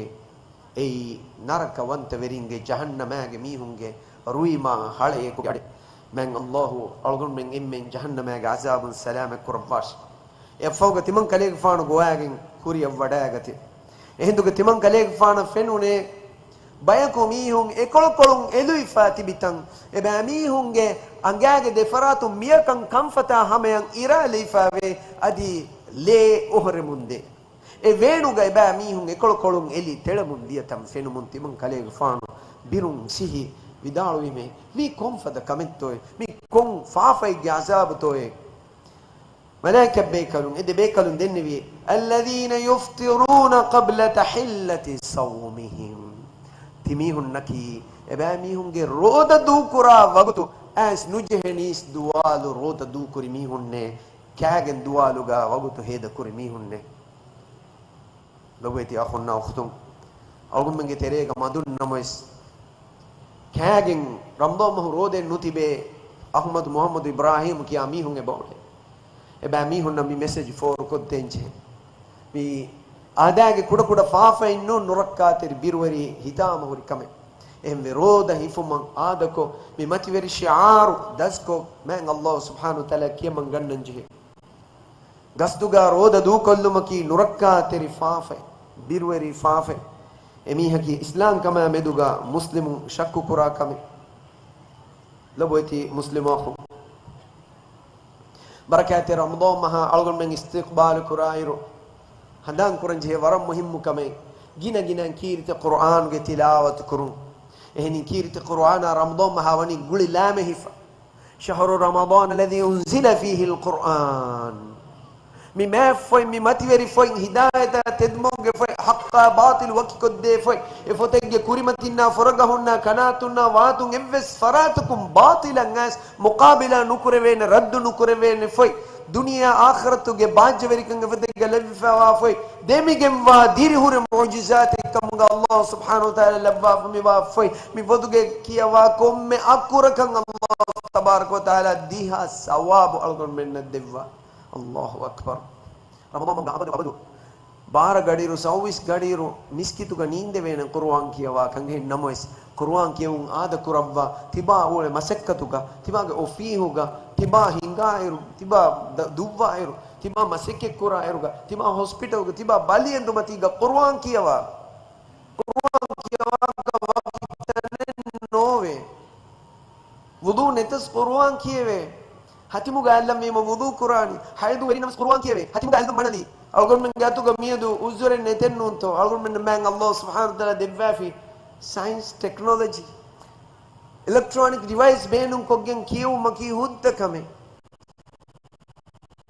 އެއީ ނަރަކަވަންތަވެރިންގެ ޖަހަންނަމާގެ މީހުންގެ ރުއިމާ ހަޅައެކުގެ އަޑެއް. މާތް ﷲ އަޅުގަނޑުމެން އެންމެން ޖަހަންނަމާގެ ޢަޒާބުން ސަލާމަތް ކުރައްވާށި. އެއަށްފަހުގަ ތިމަން ކަލޭގެފާނު ގޮވާގެން ކުރިއަށް ވަޑާގަތެ. އެހިނދުގަ ތިމަން ކަލޭގެފާނަށް ފެނުނޭ، ބަޔަކު މީހުން އެކޮޅުކޮޅުން އެލުވިފާ ތިބިތަން، އެބައިމީހުންގެ އަނގާގެ ދެފަރާތުން މިޔަކަން ކަންފަތާ ހަމަޔަށް އިރާލެވިފާވޭ، އަދި ލޭ އޮހޮރެމުންދޭ. އެ ވޭނުގަ އެބައިމީހުން އެކޮޅުކޮޅުން އެލި ތެޅެމުން ދިޔަތަން ފެނުމުން ތިމަން ކަލޭގެފާނު ބިރުން ސިހި ވިދާޅުވީމޭ، މީ ކޮންފަދަ ކަމެއްތޯއޭ؟ މީ ކޮން ފާފައެއްގެ ޢަޒާބުތޯއޭ؟ މަލާއިކަ ބޭކަލުން، އެ ދެ ބޭކަލުން ދެންނެވި، الذين يفطرون قبل تحلة صومهم. ތިމީހުންނަކީ، އެބައިމީހުންގެ ރޯދަ ދޫކުރާ ވަގުތު އައިސް ނުޖެހެނީސް ދުވާލު ރޯދަ ދޫކުރި މީހުންނޭ، ކާގެން ދުވާލުގަ ވަގުތު ހޭދަކުރި މީހުންނޭ. ލޮބުވެތި އަޚުންނާ އުޚްތުން، އަޅުގަނޑުމެންގެ ތެރޭގަ މަދުން ނަމަވެސް، ކާގެން ރަމަޟާން މަހު ރޯދައެއް ނުތިބޭ، އަޙްމަދު މުޙައްމަދު އިބްރާހީމް ކިޔާ މީހުން އެބައުޅޭ. އެބައިމީހުންނަށް މި މެސެޖް ފޯރުކޮށްދޭންޖެހޭ. މި އާދައިގެ ކުޑަކުޑަ ފާފައެއް ނޫން، ނުރައްކާތެރި ބިރުވެރި ހިތާމަހުރި ކަމެއް. އެހެންވެ، ރޯދަ ހިފުމަށް އާދަކޮށް، މި މަތިވެރި ޝިޢާރު ދަސްކޮށް، މާތް ﷲ ސުބްޙާނަހޫ ވަތަޢާލާ ކިޔަމަން ގަންނަންޖެހޭ. ގަސްތުގަ ރޯދަ ދޫކޮށްލުމަކީ ނުރައްކާތެރި ފާފައެއް، ބިރުވެރި ފާފައެއް. އެމީހަކީ އިސްލާމްކަމާ މެދުގަ މުސްލިމުން ޝައްކުކުރާ ކަމެއް. ލޮބުވެތި މުސްލިމު އަޚުން، ބަރަކާތްތެރި ރަމަޟާން މަހާ އަޅުގަނޑުމެން އިސްތިޤްބާލު ކުރާއިރު، ހަނދާން ކުރަންޖެހޭ ވަރަށް މުހިއްމު ކަމެއް، ގިނަ ގިނައިން ކީރިތި ޤުރުއާނުގެ ތިލާވަތު ކުރުން. އެހެނީ ކީރިތި ޤުރުއާނާ ރަމަޟާން މަހާ ވަނީ ގުޅި ލާމެހިފަ. شهر رمضان الذي أنزل فيه القرآن. މި މާތް ފޮތް، މި މަތިވެރި ފޮތް، ހިދާޔަތާ ތެދުމަގުގެ ފޮތް، ޙައްޤާ ބާޠިލް ވަކިކޮށްދޭ ފޮތް، އެ ފޮތެއްގެ ކުރިމަތިންނާ ފުރަގަހުންނާ ކަނާތުންނާ ވާތުން އެއްވެސް ފަރާތަކުން ބާޠިލަށް އައިސް މުޤާބިލާ ނުކުރެވޭނެ، ރައްދު ނުކުރެވޭނެ ފޮތް، ދުނިޔެއާ އާޚިރަތުގެ ބާއްޖަވެރިކަން އެފޮތެއްގަ ލެއްވިފައިވާ ފޮތް، ދެމިގެންވާ ދިރިހުރި މުޢުޖިޒާތެއް ކަމުގަ އައްލާހު ސުބްޙާނަހު ވަތަޢާލާ ލައްވާފަ މިވާ ފޮތް، މި ފޮތުގެ ކިޔަވާ ކޮންމެ އަކުރަކަށް އައްލާހު ތަބާރަކަ ވަތަޢާލާ ދިހަ ސަވާބު އަޅުގަނޑުމެންނަށް ދެއްވާ. އައްލާހު އަކްބަރު. ރަމަޟާން މަހުގަ އަބަދު އަބަދު ބާރަ ގަޑިއިރު، ސައުވީސް ގަޑިއިރު މިސްކިތުގަ ނީނދެވޭނެ ޤުރުއާން ކިޔަވާކަން. އެހެން ނަމަވެސް، ޤުރުއާން ކިޔެވުން އާދަ ކުރައްވާ، ތިބާ އުޅޭ މަސައްކަތުގަ، ތިބާގެ އޮފީހުގަ، ތިބާ ހިނގާއިރު، ތިބާ ދަ-، ދުއްވާއިރު، ތިބާ މަސައްކަތް ކުރާއިރުގަ، ތިބާ ހޮސްޕިޓަލްގަ، ތިބާ ބަލިއެނދުމަތީގަ ޤުރުއާން ކިޔަވާ. ޤުރުއާން ކިޔަވާކަށް ވަކި ތަނެއް ނޯވޭ. ވުޟޫ ނެތަސް ޤުރުއާން ކިޔެވޭ. ހަތިމުގަ އައްލަން ވީމަ ވުޟޫ ކުރާނީ. ހައިޟު ވެރިނަމަސް ޤުރުއާން ކިޔެވޭ. ހަތިމުގަ އައްލަން މަނަދީ. އަޅުގަނޑުމެންގެ އަތުގަ މިއަދު އުޒުރެއް ނެތެއްނޫންތޯ؟ އަޅުގަނޑުމެންނަށް މާތް އައްލާހު ސުބްޙާނަހު ވަތަޢާލާ ދެއްވާފި ސައިންސް، ޓެކްނޮލޮޖީ، އިލެކްޓްރޯނިކް ޑިވައިސް ބޭނުންކޮށްގެން ކިޔެވުމަކީ ހުއްދަ ކަމެއް.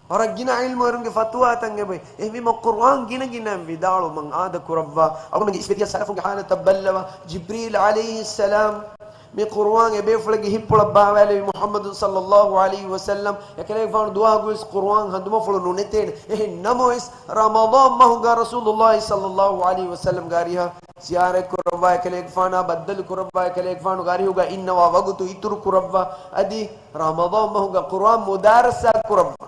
ވަރަށް ގިނަ ޢިލްމުވެރިންގެ ފަތުވާތައް އެބައޮތް. އެހެންވީމަ ޤުރުއާން ގިނަ ގިނައިން ވިދާޅުވުމަށް އާދަ ކުރައްވާ. އަޅުގަނޑުގެ އިސްވެދިޔަ ސަލަފުންގެ ޙާލަތަށް ބައްލަވާ. ޖިބްރީލް ޢަލައިހިއްސަލާމް މި ޤުރުއާން އެބޭފުޅެއްގެ ހިތްޕުޅަށް ބާވާލެވި މުޙައްމަދު ޞައްލައްލާހު ޢަލައިހި ވަސައްލަމް އެކަލޭގެފާނު ދުވަހަކުވެސް ޤުރުއާން ހަނދުމަފުޅު ނުނެތޭނެ. އެހެން ނަމަވެސް، ރަމަޟާން މަހުގަ ރަސޫލުއްލާހި ޞައްލައްލާހު ޢަލައިހި ވަސައްލަމްގެ އަރިހަށް ޒިޔާރަތް ކުރައްވާ އެކަލޭގެފާނާ ބައްދަލު ކުރައްވާ އެކަލޭގެފާނުގެ އަރިހުގަ އިންނަވާ ވަގުތު އިތުރު ކުރައްވާ. އަދި ރަމަޟާން މަހުގަ ޤުރުއާން މުދާރަސާ ކުރައްވާ.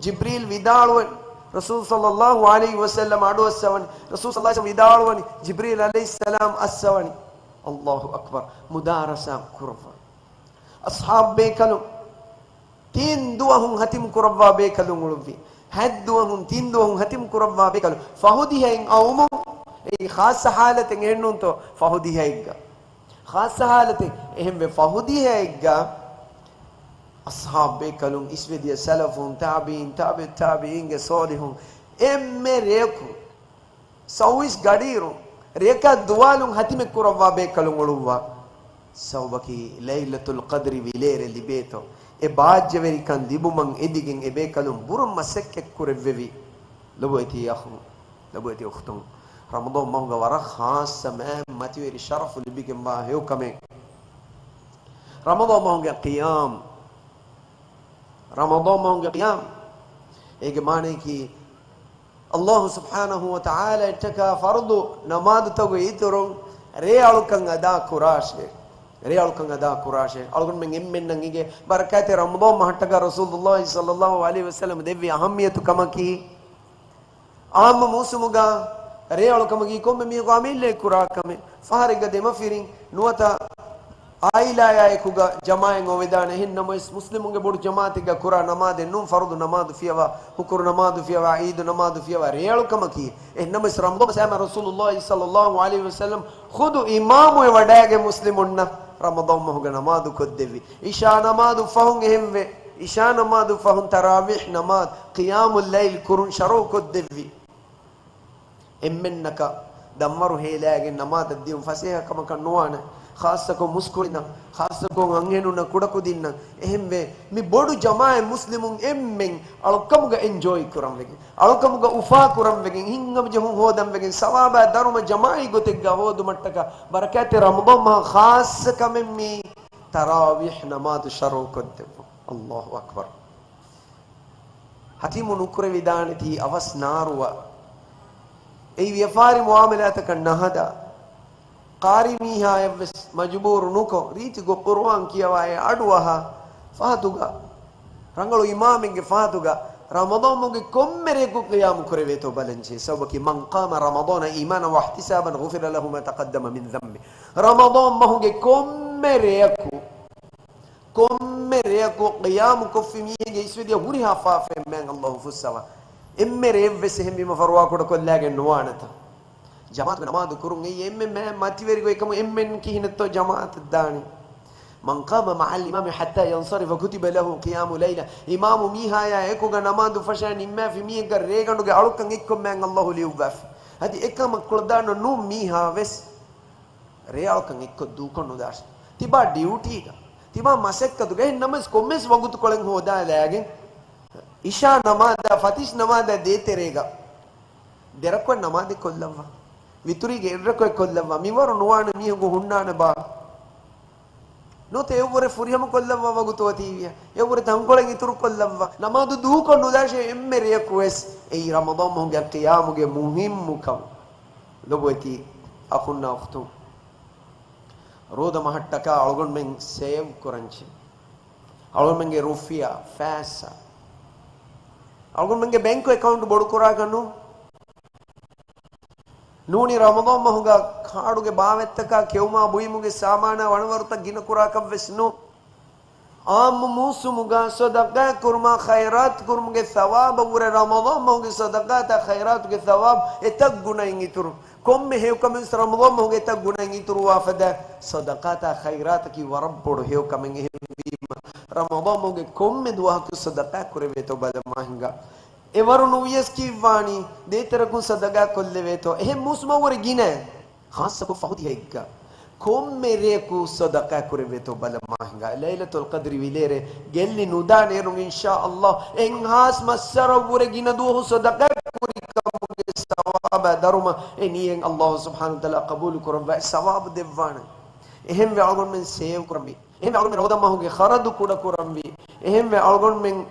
ޖިބްރީލް ވިދާޅުވަނީ، ރަސޫލު ޞައްލައްލާހު ޢަލައިހި ވަސައްލަމަ އަޑުއައްސަވަނީ، ރަސޫލު ޞައްލައްލާހު ޢަލައިހި ވަސައްލަމަ ވިދާޅުވަނީ، ޖިބްރީލް ޢަލައިހިއްސަލާމް އައްސަވަނީ. އައްލާހު އަކްބަރު. މުދާރަސާ ކުރައްވާ. އަޞްޙާބު ބޭކަލުން ތިން ދުވަހުން ހަތިމް ކުރައްވާ ބޭކަލުން އުޅުއްވި. ހަތް ދުވަހުން، ތިން ދުވަހުން ހަތިމް ކުރައްވާ ބޭކަލުން. ފަހު ދިހައިން އައުމުން، އެއީ ޚާއްޞަ ޙާލަތެއް އެހެންނޫންތޯ؟ ފަހު ދިހައެއްގަ. ޚާއްޞަ ޙާލަތެއް. އެހެންވެ، ފަހު ދިހައެއްގަ އަޞްޙާބު ބޭކަލުން، އިސްވެދިޔަ ސަލަފުން، ތާބިޢީން، ތާބިޢު ތާބިޢީންގެ ޞާލިޙުން، އެންމެ ރެޔަކު ސައުވީސް ގަޑިއިރު ރެޔަކާ ދުވާލުން ހަތިމެއް ކުރައްވާ ބޭކަލުން އުޅުއްވާ. ސަބަބަކީ ލައިލަތުލް ޤަދްރި ވިލޭރޭ ލިބޭތޯ، އެ ބާއްޖަވެރިކަން ލިބުމަށް އެދިގެން އެ ބޭކަލުން ބުރަ މަސައްކަތް ކުރެއްވެވި. ލޮބުވެތި އަޚުން، ލޮބުވެތި އުޚްތުން، ރަމަޟާން މަހުގަ ވަރަށް ޚާއްޞަ މާތް މަތިވެރި ޝަރަފު ލިބިގެންވާ ހެޔޮކަމެއް. ރަމަޟާން މަހުގެ ޤިޔާމް، ރަމަޟާން މަހުގެ ޤިޔާމް، އޭގެ މާނަޔަކީ، އައްލާހު ސުބްޙާނަހު ވަ ތަޢާލާ އަށްޓަކާ ފަރުޟު ނަމާދުތަކުގެ އިތުރުން ރޭ އަޅުކަން އަދާ ކުރާށޭ. ރޭ އަޅުކަން އަދާ ކުރާށޭ. އަޅުގަނޑުމެން އެންމެންނަށް އިނގޭ ބަރަކާތެއް ރަމަޟާން މަހަށްޓަކާ ރަސޫލުއްލާހި ޞައްލައްލާހު ޢަލައިހި ވަސައްލަމަ ދެއްވި އަހައްމިޔަތު ކަމަކީ، އާއްމު މޫސުމުގަ ރޭ އަޅުކަމަކީ ކޮންމެ މީހަކު އަމިއްލައަށް ކުރާ ކަމެއް. ފަހަރެއްގަ ދެމަފިރިން ނުވަތަ އާއިލާއާ އެކުގަ ޖަމާޢަތް އޮވެދާނެ. އެހެން ނަމަވެސް، މުސްލިމުންގެ ބޮޑު ޖަމާޢަތެއްގަ ކުރާ ނަމާދެއް ނޫން ފަރުޟު ނަމާދު ފިޔަވާ، ހުކުރު ނަމާދު ފިޔަވާ، ޢީދު ނަމާދު ފިޔަވާ ރޭ އަޅުކަމަކީ. އެހެން ނަމަވެސް، ރަމަޟާން މަހުގަ ރަސޫލުއްލާހި ޞައްލައްލާހު ޢަލައިހި ވަސައްލަމަ ޚުދު އިމާމުވެ ވަޑައިގެން މުސްލިމުންނަށް ރަމަޟާން މަހުގަ ނަމާދު ކޮށްދެއްވި. ޢިޝާ ނަމާދު ފަހުން އެހެންވެ، ޢިޝާ ނަމާދު ފަހުން ތަރާވީޙް ނަމާދު، ޤިޔާމުއްލައިލް ކުރުން ޝަރުޢު ކޮށްދެއްވި. އެންމެންނަކަށް ދަންވަރު ހޭލާގެން ނަމާދަށް ދިޔުން ފަސޭހަ ކަމަކަށް ނުވާނެ. ޚާއްޞަކޮށް މުސްކުޅިންނަށް، ޚާއްޞަކޮށް އަންހެނުންނަށް، ކުޑަކުދިންނަށް. އެހެންވެ، މި ބޮޑު ޖަމާޢަތް މުސްލިމުން އެންމެން އަޅުކަމުގަ އެންޖޯއި ކުރަން ވެގެން، އަޅުކަމުގަ އުފާ ކުރަން ވެގެން، ހިތްހަމަޖެހުން ހޯދަން ވެގެން، ސަވާބާ ދަރުމަ ޖަމާޢީ ގޮތެއްގަ ހޯދުމަށްޓަކާ، ބަރަކާތެއް ރަމަޟާން މަހަށް ޚާއްޞަ ކަމެއް މީ ތަރާވީޙް ނަމާދު ޝަރުޢު ކޮށްދެއްވުން. އައްލާހު އަކްބަރު. ހަތިމު ނުކުރެވިދާނެތީ އަވަސް ނާރުވާ. އެއީ ވިޔަފާރި މުޢާމަލާތަކަށް ނަހަދާ. ޤާރީ މީހާއަށްވެސް މަޖުބޫރު ނުކޮށް، ރީތި ގޮތް ޤުރުއާން ކިޔަވާ އެ އަޑުއަހާ ފަހަތުގަ، ރަނގަޅު އިމާމެއްގެ ފަހަތުގަ ރަމަޟާން މަހުގެ ކޮންމެ ރެޔަކު ޤިޔާމު ކުރެވޭތޯ ބަލަންޖެހޭ. ސަބަބަކީ، مَنْ قَامَ رَمَضَانَ إِيمَانًا وَاحْتِسَابًا غُفِرَ لَهُ مَا تَقَدَّمَ مِنْ ذَنْبِهِ. ރަމަޟާން މަހުގެ ކޮންމެ ރެޔަކު ކޮންމެ ރެޔަކު ޤިޔާމު ކޮށްފި މީހެއްގެ އިސްވެދިޔަ ހުރިހާ ފާފައެއް މާތް އައްލާހު ފުއްސަވާ. އެންމެ ރެޔެއްވެސް އެހެންވީމަ ފަރުވާކުޑަކޮށްލާގެން ނުވާނެތަ؟ ޖަމާޢަތުގެ ނަމާދު ކުރުން އެއީ އެންމެ މާ-، މަތިވެރި ގޮތް ކަމު. އެންމެން ކިހިނެއްތޯ ޖަމާޢަތަށް ދާނީ؟ مَنْ قَامَ مَعَ الْإِمَامِ حَتَّى يَنْصَرِفَ كُتِبَ لَهُ قِيَامُ لَيْلَةٍ. އިމާމު މީހާޔާ އެކުގަ ނަމާދު ފަށާ ނިންމާފި މީހެއްގަ ރޭގަނޑުގެ އަޅުކަން އެއްކޮށް މާތް އައްލާހު ލިޔުއްވާފި. އަދި އެކަމަށް ކުޅަދާނަ ނޫން މީހާވެސް ރޭއަޅުކަން އެއްކޮށް ދޫކޮށް ނުދާށޭ. ތިބާ ޑިއުޓީގަ، ތިބާ މަސައްކަތުގަ. އެހެން ނަމަވެސް ކޮންމެސް ވަގުތުކޮޅެއް ހޯދާލާގެން، އިޝާ ނަމާދާ، ފަތިސް ނަމާދާ ދޭތެރޭގަ ދެރަކުވެ ނަމާދެއް ކޮށްލައްވާ. ވިތުރީގެ އެއްރަކުވެ ކޮށްލައްވާ. މިވަރު ނުވާނެ މީހަކު ހުންނާނެ ބާ. ނުވަތަ އެއަށްވުރެ ފުރިހަމަ ކޮށްލައްވާ ވަގުތު އޮތީވިޔަ. އެއަށްވުރެ ތަންކޮޅެއް އިތުރު ކޮށްލައްވާ. ނަމާދު ދޫކޮށް ނުދާށޭ އެންމެ ރެޔަކުވެސް. އެއީ ރަމަޟާން މަހުގެ ޤިޔާމުގެ މުހިއްމުކަން. ލޮބުވެތި އަޚުންނާ އުޚްތުން، ރޯދަ މަހަށްޓަކާ އަޅުގަނޑުމެން ސޭވް ކުރަންޖެ. އަޅުގަނޑުމެންގެ ރުފިޔާ، ފައިސާ، އަޅުގަނޑުމެންގެ ބޭންކު އެކައުންޓް ބޮޑުކުރާކަށް ނޫން. ނޫނީ ރަމަޟާން މަހުގަ ކާޑުގެ ބާވަތްތަކާ ކެއުމާ ބުއިމުގެ ސާމާނާ ވަނަވަރުތައް ގިނަކުރާކަށްވެސް ނޫން. އާއްމު މޫސުމުގަ ޞަދަޤާތް ކުރުމާ ޚައިރާތް ކުރުމުގެ ޘަވާބަށްވުރެ ރަމަޟާން މަހުގެ ޞަދަޤާތާ ޚައިރާތުގެ ޘަވާބު އެތައް ގުނައިން އިތުރު. ކޮންމެ ހެޔޮކަމެއްވެސް ރަމަޟާން މަހުގެ އެތައް ގުނައިން އިތުރުވާ ފަދަ ޞަދަޤާތާ ޚައިރާތަކީ ވަރަށް ބޮޑު ހެޔޮކަމެއް. އެހެންވީމަ ރަމަޟާން މަހުގެ ކޮންމެ ދުވަހަކު ޞަދަޤާތް ކުރެވޭތޯ ބަލަމާ ހިނގާ. އެވަރު ނުވިޔަސް ކީއްވާނީ؟ ދޭތެރަކުން ޞަދަޤާތް ކޮށްލެވޭތޯ؟ އެހެން މޫސުމަށްވުރެ ގިނަ ޚާއްޞަކޮށް ފަހު ދިހައެއްގަ ކޮންމެ ރެޔަކު ޞަދަޤާތް ކުރެވޭތޯ ބަލަމާ ހިނގާ. ލައިލަތުލް ޤަދްރި ވިލޭރޭ ގެއްލި ނުދާނެ އޭރުން އިންޝާﷲ. އެއްހާސް މައްސަރަށްވުރެ ގިނަ ދުވަހު ޞަދަޤާތް ކުރި ކަމުގެ ޘަވާބާ ދަރުމަ އެ ނިޔަތް ﷲ ސުބްޙާނަހޫ ވަތަޢާލާ ޤަބޫލު ކުރައްވާ އެ ޘަވާބު ދެއްވާނެ. އެހެންވެ އަޅުގަނޑުމެން ސޭވް ކުރަންވީ. އެހެންވެ އަޅުގަނޑުމެން ރަމަޟާން މަހުގެ ޚަރަދު ކުޑަކުރަންވީ. އެހެންވެ އަޅުގަނޑުމެން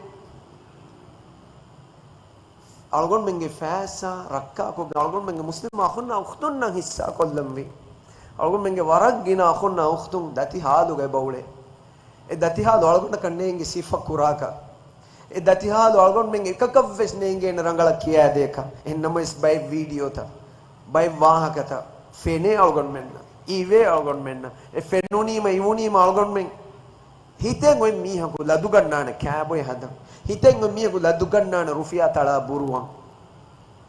އަޅުގަނޑުމެންގެ ފައިސާ ރައްކާކޮށްގެން އަޅުގަނޑުމެންގެ މުސްލިމް އަޚުންނާ އުޚްތުންނަށް ހިއްސާ ކޮށްލަންވީ. އަޅުގަނޑުމެންގެ ވަރަށް ގިނަ އަޚުންނާ އުޚްތުން ދަތި ހާލުގަ އެބައުޅޭ. އެ ދަތި ހާލު އަޅުގަނޑަކަށް ނޭނގި ސިފަ ކުރާކަށް. އެ ދަތި ހާލު އަޅުގަނޑުމެން އެކަކަށްވެސް ނޭނގޭނެ ރަނގަޅަށް ކިޔާދޭކަށް. އެހެންނަމަވެސް ބައެއް ވީޑިއޯތައް، ބައެއް ވާހަކަތައް ފެނޭ އަޅުގަނޑުމެންނަށް، އިވޭ އަޅުގަނޑުމެންނަށް. އެ ފެނުނީމަ އިވުނީމަ އަޅުގަނޑުމެން ހިތެއް އޮތް މީހަކު ލަދުގަންނާނެ ކާބޮއެ ހަދަން. ހިތެއް އޮތް މީހަކު ލަދުގަންނާނެ ރުފިޔާ ތަޅާ ބުރުވަން.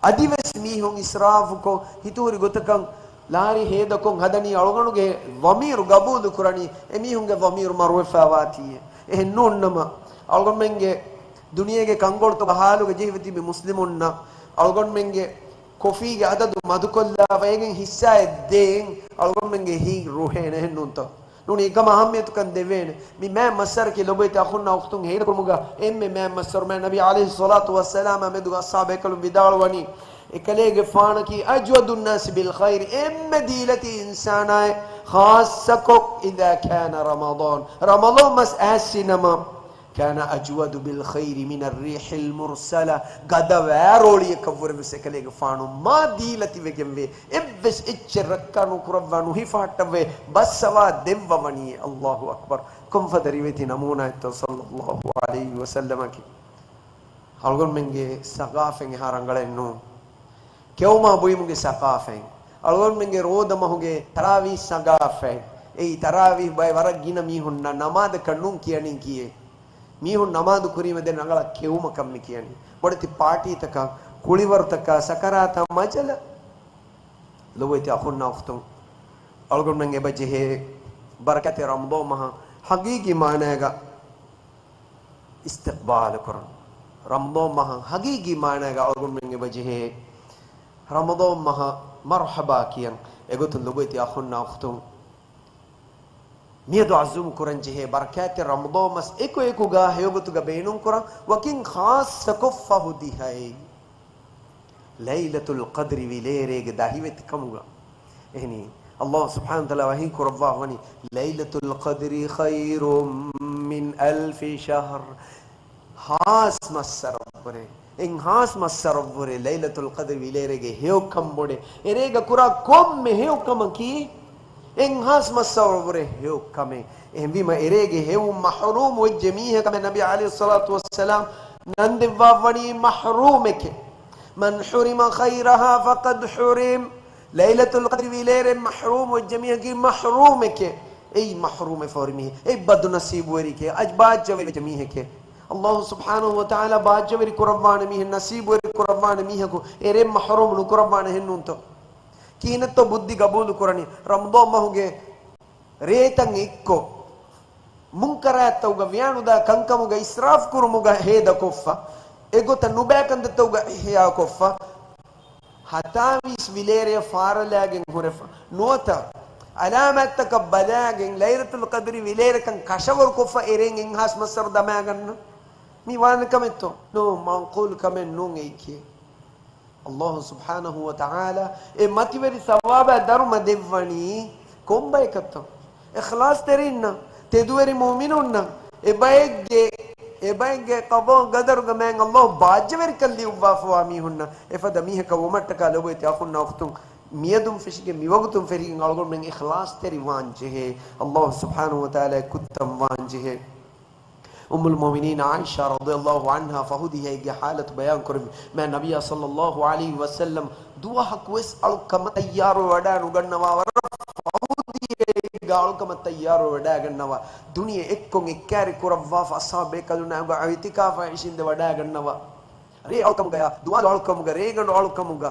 އަދިވެސް މީހުން އިސްރާފުކޮށް، ހިތުހުރި ގޮތަކަށް ލާރި ހޭދަކޮށް ހަދަނީ އަޅުގަނޑުގެ ޟަމީރު ގަބޫލު ކުރަނީ އެމީހުންގެ ޟަމީރު މަރުވެފައިވާތީއޭ. އެހެން ނޫންނަމަ، އަޅުގަނޑުމެންގެ ދުނިޔޭގެ ކަންކޮޅުތަކުގެ ހާލުގަ ޖެހިފަ ތިބި މުސްލިމުންނަށް އަޅުގަނޑުމެންގެ ކޮފީގެ އަދަދު މަދުކޮށްލާފަ އޭގެން ހިއްސާއެއް ދޭން އަޅުގަނޑުމެންގެ ހިތް ރުހޭނެ. އެހެން ނޫންތޯ؟ ނޫނީ އެކަމަށް އަހައްމިޔަތުކަން ދެވޭނެ. މި މާތް މައްސަރަކީ ލޮބުވެތި އަޚުންނާ އުޚްތުން ހޭދަކުރުމުގަ އެންމެ މާތް މައްސަރު. މާތް ނަބީ ޢަލައިހިއްޞަލާތު ވައްސަލާމާ މެދުގަ އަޞްޙާބު ބޭކަލުން ވިދާޅުވަނީ، އެކަލޭގެފާނަކީ أجود الناس بالخير، އެންމެ ދީލަތި އިންސާނާއޭ، خاصަކޮށް إذا كان رمضان، ރަމަޟާން މަސް އައިއްސި ނަމަ، كان أجود بالخير من الريح المرسلة، ގަދަ ވާރޯޅިއަކަށްވުރެވެސް އެކަލޭގެފާނު މާ ދީލަތިވެގެންވޭ. އެއްވެސް އެއްޗެއް ރައްކާ ނުކުރައްވާ ނުހިފަހައްޓައްވޭ، ބަސްއަވާ ދެއްވަވަނީ. ﷲ އަކްބަރު. ކޮންފަދަ ރިވެތި ނަމޫނާއެއްތޯ ޞައްލައްލާހު ޢަލައިހި ވަސައްލަމަކީ. އަޅުގަނޑުމެންގެ ސަގާފަތް އެހާ ރަނގަޅެއް ނޫން. ކެއުމާ ބުއިމުގެ ސަގާފަތް. އަޅުގަނޑުމެންގެ ރޯދަ މަހުގެ ތަރާވީހް ސަގާފަތް. އެއީ ތަރާވީހް ބައެއް ވަރަށް ގިނަ މީހުންނަށް ނަމާދަކަށް ނޫން ކިޔަނީ ކިޔޭ. މީހުން ނަމާދު ކުރީމަ ދެން ރަނގަޅަށް ކެއުމަކަށް މި ކިޔަނީ. ބޮޑެތި ޕާޓީތަކަށް، ކުޅިވަރުތަކަށް، ސަކަރާތަށް، މަޖަލަށް. ލޮބުވެތި އަޚުންނާ އުޚްތުން، އަޅުގަނޑުމެން އެބަ ޖެހޭ ބަރަކާތްތެރި ރަމަޟާން މަހަށް ހަގީގީ މާނައިގަ އިސްތިޤްބާލު ކުރަން. ރަމަޟާން މަހަށް ހަގީގީ މާނައިގަ އަޅުގަނޑުމެން އެބަ ޖެހޭ ރަމަޟާން މަހަށް މަރްޙަބާ ކިޔަން. އެގޮތުން ލޮބުވެތި އަޚުންނާ އުޚްތުން، މިއަދު ޢަޒުމް ކުރަން ޖެހޭ ބަރަކާތްތެރި ރަމަޟާން މަސް އެކު އެކުގަ ހެޔޮގޮތުގަ ބޭނުންކުރަން، ވަކިން ޚާއްޞަކޮށް ފަހު ދިހައެއް. ލައިލަތުލް ޤަދްރި ވިލޭރޭގެ ދަހިވެތިކަމުގަ. އެހެނީ، ﷲ ސުބްޙާނަހޫ ވަތަޢާލާ ވަޙީ ކުރައްވާ ވަނީ، ليلة القدر خير من ألف شهر. އެއްހާސް މައްސަރަށްވުރެ، އެއްހާސް މައްސަރަށްވުރެ ލައިލަތުލް ޤަދްރި ވިލޭރޭގެ ހެޔޮކަން ބޮޑޭ. އެރޭގަ ކުރާ ކޮންމެ ހެޔޮކަމަކީ އެއްހާސް މައްސަރަށްވުރެ ހެޔޮކަމެއް. އެހެންވީމަ، އެރޭގެ ހެޔޮ މަޙްރޫމް ވެއްޖެ މީހަކަށް ނަބީ ޢަލައިހިއްޞަލާތު ވައްސަލާމް ނަން ދެއްވާ ވަނީ މަޙްރޫމެކޭ. من حرم خيرها فقد حرم. ލައިލަތުލް ޤަދްރި ވިލޭރޭ މަޙްރޫމް ވެއްޖެ މީހަކީ މަޙްރޫމެކޭ. އެއީ މަޙްރޫމެއް ފޯރި މީހެއް. އެއީ ބަދުނަސީބުވެރިކޭ. އަދި ބާއްޖަވެރި ވެއްޖެ މީހެކޭ. ﷲ ސުބްޙާނަހޫ ވަތަޢާލާ ބާއްޖަވެރި ކުރައްވާނެ މީހެއް، ނަސީބުވެރި ކުރައްވާނެ މީހަކު އެރޭ މަޙްރޫމް ނުކުރައްވާނެ ހެންނޫންތޯ؟ ކިހިނެއްތޯ ބުއްދި ގަބޫލު ކުރަނީ؟ ރަމަޟާން މަހުގެ ރޭތައް އެއްކޮށް، މުންކަރާތްތަކުގަ ވިޔާނުދާ ކަންކަމުގަ އިސްރާފް ކުރުމުގަ ހޭދަކޮށްފަ، އެގޮތަށް ނުބައި ކަންތައްތަކުގަ އިޙްޔާކޮށްފަ، ހަތާވީސް ވިލޭރެޔަށް ފާރަލާގެން ހުރެފަ، ނުވަތަ އަލާމާތްތަކަށް ބަލާގެން ލައިލަތުލް ޤަދްރި ވިލޭރެކަން ކަށަވަރުކޮށްފަ އެރޭން އެއްހާސް މައްސަރު ދަމާގަންނަ. މީ ވާނެ ކަމެއްތޯ؟ ނޫން، މަޢުޤޫލު ކަމެއް ނޫން އެއީކީ. ﷲ ސުބްޙާނަހޫ ވަތަޢާލާ އެ މަތިވެރި ޘަވާބާ ދަރުމަ ދެއްވަނީ ކޮންބަޔަކަށްތޯ؟ އިޚްލާޞްތެރިންނަށް، ތެދުވެރި މުއުމިނުންނަށް، އެބައެއްގެ، އެބައެއްގެ ޤަޟާ ޤަދަރުގެ މާތް ﷲ ބާއްޖަވެރިކަން ލިޔުއްވާފަވާ މީހުންނަށް. އެފަދަ މީހަކަށް ވުމަށްޓަކާ ލޮބުވެތި އަޚުންނާ އުޚްތުން، މިއަދުން ފެށިގެން މިވަގުތުން ފެށިގެން އަޅުގަނޑުމެން އިޚްލާޞްތެރި ވާން ޖެހޭ. ﷲ ސުބްޙާނަހޫ ވަތަޢާލާ ކުއްތަން ވާން ޖެހޭ. އުއްމުލް މުއުމިނީން ޢާއިޝާ ރަޟިޔަﷲ ޢަންހާ ފަހުދިޔައިގެ ޙާލަތު ބަޔާން ކުރެއްވި. މާތް ނަބިއްޔާ ޞައްލަﷲ ޢަލައިހި ވަސައްލަމް ދުވަހަކުވެސް އަޅުކަމަށް ތައްޔާރުވެ ވަޑާނުގަންނަވާ، ވަރަށް ފަހުދިޔައިގަ އަޅުކަމަށް ތައްޔާރުވެ ވަޑާގަންނަވާ. ދުނިޔެ އެއްކޮށް އެއްކާރި ކުރައްވާފަ އަޞްޙާބު ބޭކަލުންނާ އިޢްތިކާފަށް އިށީނދެ ވަޑާގަންނަވާ. ރޭ އަޅުކަމުގަޔާ، ދުވާލު އަޅުކަމުގަ، ރޭގަނޑު އަޅުކަމުގަ،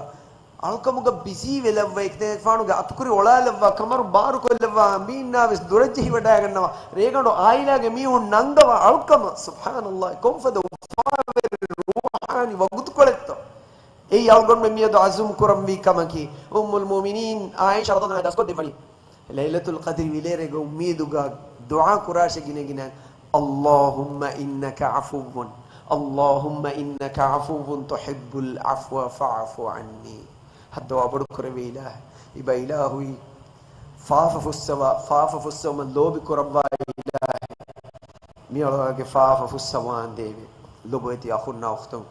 އަޅުކަމުގަ ބިޒީ ވެލައްވަ، އެކިތެރެފާނުގެ އަތުކުރި އޮޅާލައްވާ، ކަމަރު ބާރުކޮށްލައްވާ، މީންނާވެސް ދުރަށްޖެހިވަޑާގަންނަވާ، ރޭގަނޑު އާއިލާގެ މީހުން ނަންގަވާ އަޅުކަމަށް. ސުބްޙާނަﷲ، ކޮންފަދަ އުފާވެރި ރޫޙާނީ ވަގުތުކޮޅެއްތޯ؟ އެއީ އަޅުގަނޑުމެން މިއަދު ޢަޒުމް ކުރަންވީ ކަމަކީ. އުއްމުލް މުއުމިނީން ޢާއިޝާ ރަޟިޔަﷲ ޢަންހާ ދަސްކޮށްދެއްވަނީ، ލައިލަތުލް ޤަދްރި ވިލޭރޭގެ އުއްމީދުގަ ދުޢާ ކުރާށޭ ގިނަގިނަ، اللهم إنك عفو، اللهم إنك عفو تحب العفو فاعف عني. ހައްދަވާ ބޮޑު ކުރެވޭ އިލާހޭ. އިބަ އިލާހުއީ ފާފަ ފުއްސަވާ، ފާފަ ފުއްސަވުމަށް ލޯބި ކުރައްވާ އިލާހޭ. މި އަޅުގަނޑުގެ ފާފަ ފުއްސަވާނދޭވެ. ލޮބުވެތި އަޚުންނާ އުޚްތުން.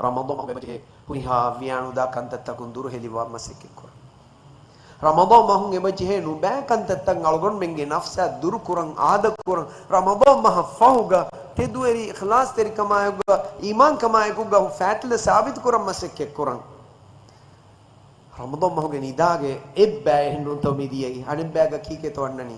ރަމަޟާން މަހު އެބަޖެހޭ ހުރިހާ ވިޔާނުދާ ކަންތައްތަކުން ދުރުހެލިވާން މަސައްކަތްކުރަން. ރަމަޟާން މަހުން އެބަޖެހޭ ނުބައި ކަންތައްތައް އަޅުގަނޑުމެންގެ ނަފްސާ ދުރުކުރަން، އާދަކުރަން. ރަމަޟާން މަހަށް ފަހުގަ ތެދުވެރި އިޚްލާޞްތެރިކަމާއެކުގަ، އީމާންކަމާއެކުގަ ފާތިލަ ސާބިތުކުރަން މަސައްކަތްކުރަން. ރަމަޟާން މަހުގެ ނިދާގެ އެއްބައި އެހެންނޫންތޯ މިދިޔައީ؟ އަނެއްބައިގަ ކީކޭތޯ އަންނަނީ؟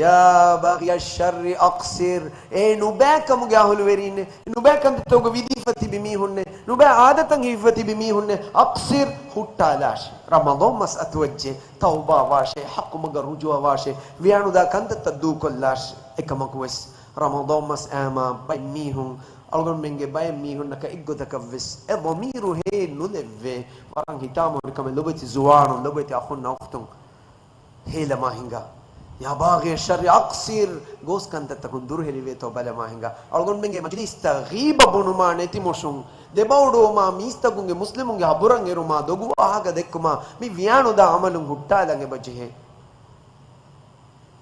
يا باغي الشر أقصر. އޭ ނުބައިކަމުގެ އަހުލުވެރީންނޭ، ނުބައި ކަންތައްތަކުގަ ވިދީފަ ތިބި މީހުންނޭ، ނުބައި އާދަތައް ހިފިފަ ތިބި މީހުންނޭ، أقصر، ހުއްޓާލާށޭ. ރަމަޟާން މަސް އަތުވައްޖެ، ތައުބާވާށޭ، ޙައްޤު މަގަށް ރުޖޫޢަވާށޭ، ވިޔާނުދާ ކަންތައްތައް ދޫކޮށްލާށޭ. އެކަމަކުވެސް ރަމަޟާން މަސް އާމާ ބައެއް މީހުން، އަޅުގަނޑުމެންގެ ބައެއް މީހުންނަކަށް އެއްގޮތަކަށްވެސް އެ ޟަމީރު ހޭ ނުލެއްވޭ. ވަރަށް ހިތާމަހުރި ކަމެއް. ލޮބުވެތި ޒުވާނުން، ލޮބުވެތި އަޚުންނާ އުޚްތުން، ހޭލަމާ ހިނގާ. يا باغي الشر أقصر. ގޯސް ކަންތައްތަކުން ދުރުހެލިވޭތޯ ބަލަމާ ހިނގާ. އަޅުގަނޑުމެންގެ މަޖިލީސްތައް ޣީބަ ބުނުމާ، ނެތިމޮށުން، ދެބައުޑުވުމާ، މީސްތަކުންގެ، މުސްލިމުންގެ ހަބުރަށް އެރުމާ، ދޮގު ވާހަކަ ދެއްކުމާ، މި ވިޔާނުދާ ޢަމަލުން ހުއްޓާލަން އެބަޖެހޭ.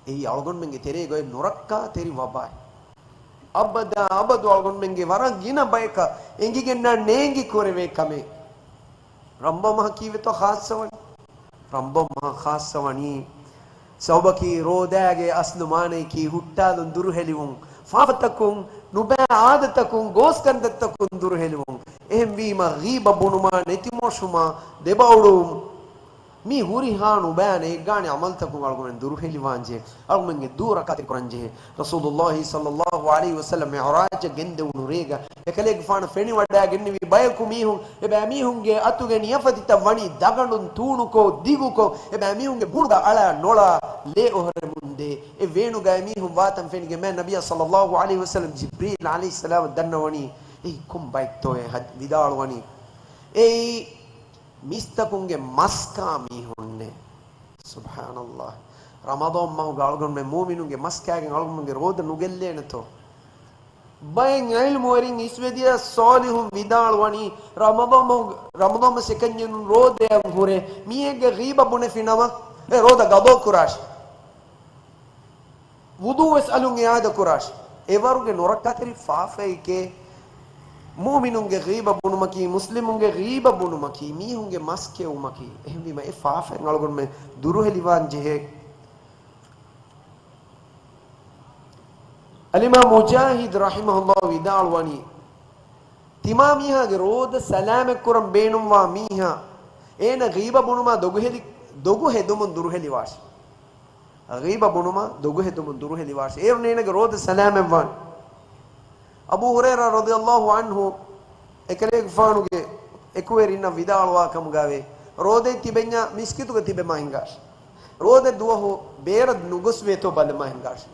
އެއީ އަޅުގަނޑުމެންގެ ތެރޭގައި ނުރައްކާތެރި ވަބާއެއް. އަބަދާ އަބަދު އަޅުގަނޑުމެންގެ ވަރަށް ގިނަ ބަޔަކަށް އެނގިގެންނާ ނޭނގި ކުރެވޭ ކަމެއް. ރަމަޟާން މަހަށް ކީއްވެތޯ ޚާއްޞަވަނީ؟ ރަމަޟާން މަހަށް ޚާއްޞަވަނީ ސަބަބަކީ ރޯދާގެ އަސްލު މާނަޔަކީ ހުއްޓާލުން، ދުރުހެލިވުން، ފާފަތަކުން، ނުބައި އާދަތަކުން، ގޯސް ކަންތައްތަކުން ދުރުހެލިވުން. އެހެންވީމަ ޣީބަ ބުނުމާ، ނެތިމޮށުމާ، ދެބައުޑުވުން، މި ހުރިހާ ނުބައި ނޭއްގާނެ ޢަމަލުތަކުން އަޅުގަނޑުމެން ދުރުހެލިވާންޖެހޭ. އަޅުގަނޑުމެންގެ ދޫ ރައްކާތެރި ކުރަންޖެހޭ. ރަސޫލުﷲ ޞައްލަﷲ ޢަލައިހި ވަސައްލަމް މިޢުރާޖަށް ގެންދެވުނު ރޭގަ އެކަލޭގެފާނަށް ފެނިވަޑައިގެންނެވި ބަޔަކު މީހުން، އެބައިމީހުންގެ އަތުގެ ނިޔަފަތިތައް ވަނީ ދަގަނޑުން ތޫނުކޮށް، ދިގުކޮށް، އެބައިމީހުންގެ ބުނުގަ އަޅާ ނޮޅާ ލޭ އޮހޮރެމުންދޭ. އެ ވޭނުގައި މީހުން ވާތަން ފެނިގެން މާތް ނަބިއްޔާ ޞައްލަﷲ ޢަލައިހި ވަސައްލަމް ޖިބްރީލް ޢަލައިހިއްސަލާމަށް ދަންނަވަނީ، އެއީ ކޮން ބައެއްތޯއޭ؟ ވިދާޅުވަނީ، އެއީ މީސްތަކުންގެ މަސްކާ މީހުންނޭ. ސުބްޙާނަﷲ. ރަމަޟާން މަހުގަ އަޅުގަނޑުމެން މުއުމިނުންގެ މަސް ކާގެން އަޅުގަނޑުމެންގެ ރޯދަ ނުގެއްލޭނެތޯ؟ ބައެއް ޢިލްމުވެރިން އިސްވެދިޔަ ޞާލިޙުން ވިދާޅުވަނީ، ރަމަޟާން މަހު، ރަމަޟާން މަސް އެކަންޏެއް ނޫން، ރޯދައަށް ހުރެ މީހެއްގެ ޣީބަ ބުނެފި ނަމަ، އެ ރޯދަ ގަޟާ ކުރާށި. ވުޟޫވެސް އަލުން އިޢާދަ ކުރާށި. އެވަރުގެ ނުރައްކާތެރި ފާފައެކޭ މުއުމިނުންގެ ޣީބަ ބުނުމަކީ، މުސްލިމުންގެ ޣީބަ ބުނުމަކީ، މީހުންގެ މަސް ކެއުމަކީ. އެހެންވީމަ އެ ފާފައިން އަޅުގަނޑުމެން ދުރުހެލިވާން ޖެހޭ. އަލްއިމާމް މުޖާހިދު ރަޙިމަހުﷲ ވިދާޅުވަނީ، ތިމާ މީހާގެ ރޯދަ ސަލާމަތްކުރަން ބޭނުންވާ މީހާ، އޭނަ ޣީބަ ބުނުމާ ދޮގުހެލި، ދޮގު ހެދުމުން ދުރުހެލިވާށި. ޣީބަ ބުނުމަށް ދޮގުހެދުމުން ދުރުހެލިވާށި. އޭރުން އޭނަގެ ރޯދަ ސަލާމަތްވާނެ. އަބޫ ހުރައިރާ ރަޟިޔަﷲ ޢަންހު އެކަލޭގެފާނުގެ އެކުވެރިންނަށް ވިދާޅުވާ ކަމުގައިވޭ، ރޯދައެއް ތިބެންޏާ މިސްކިތުގަ ތިބެމާ ހިނގާށި. ރޯދަ ދުވަހު ބޭރަށް ނުގޮސްވޭތޯ ބަލަމާ ހިނގާށި.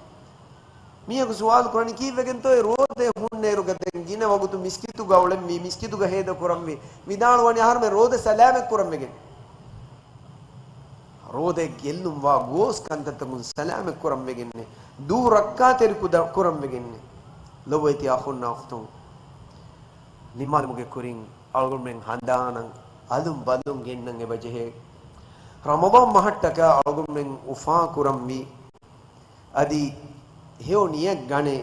މީހަކު ސުވާލު ކުރަނީ، ކީއްވެގެންތޯއޭ ރޯދައެއް ހުންނައިރުގަ ދެން ގިނަ ވަގުތު މިސްކިތުގަ އުޅެންވީ، މިސްކިތުގަ ހޭދަ ކުރަންވީ؟ ވިދާޅުވަނީ އަހަރުމެން ރޯދަ ސަލާމަތް ކުރަންވެގެން. ރޯދައެއް ގެއްލުން ވާ ގޯސް ކަންތައްތަކުން ސަލާމަތް ކުރަން ވެގެންނެ، ދޫ ރައްކާތެރި ކުދަ-، ކުރަން ވެގެންނެ. ލޮބުވެތި އަޚުންނާ އުޚްތުން، ނިންމާލުމުގެ ކުރިން އަޅުގަނޑުމެން ހަނދާނަށް އަލުން ބަލުން ގެންނަން އެބަޖެހޭ. ރަމަޟާން މަހަށްޓަކާ އަޅުގަނޑުމެން އުފާ ކުރަންވީ، އަދި ހެޔޮ ނިޔަތް ގަނެ،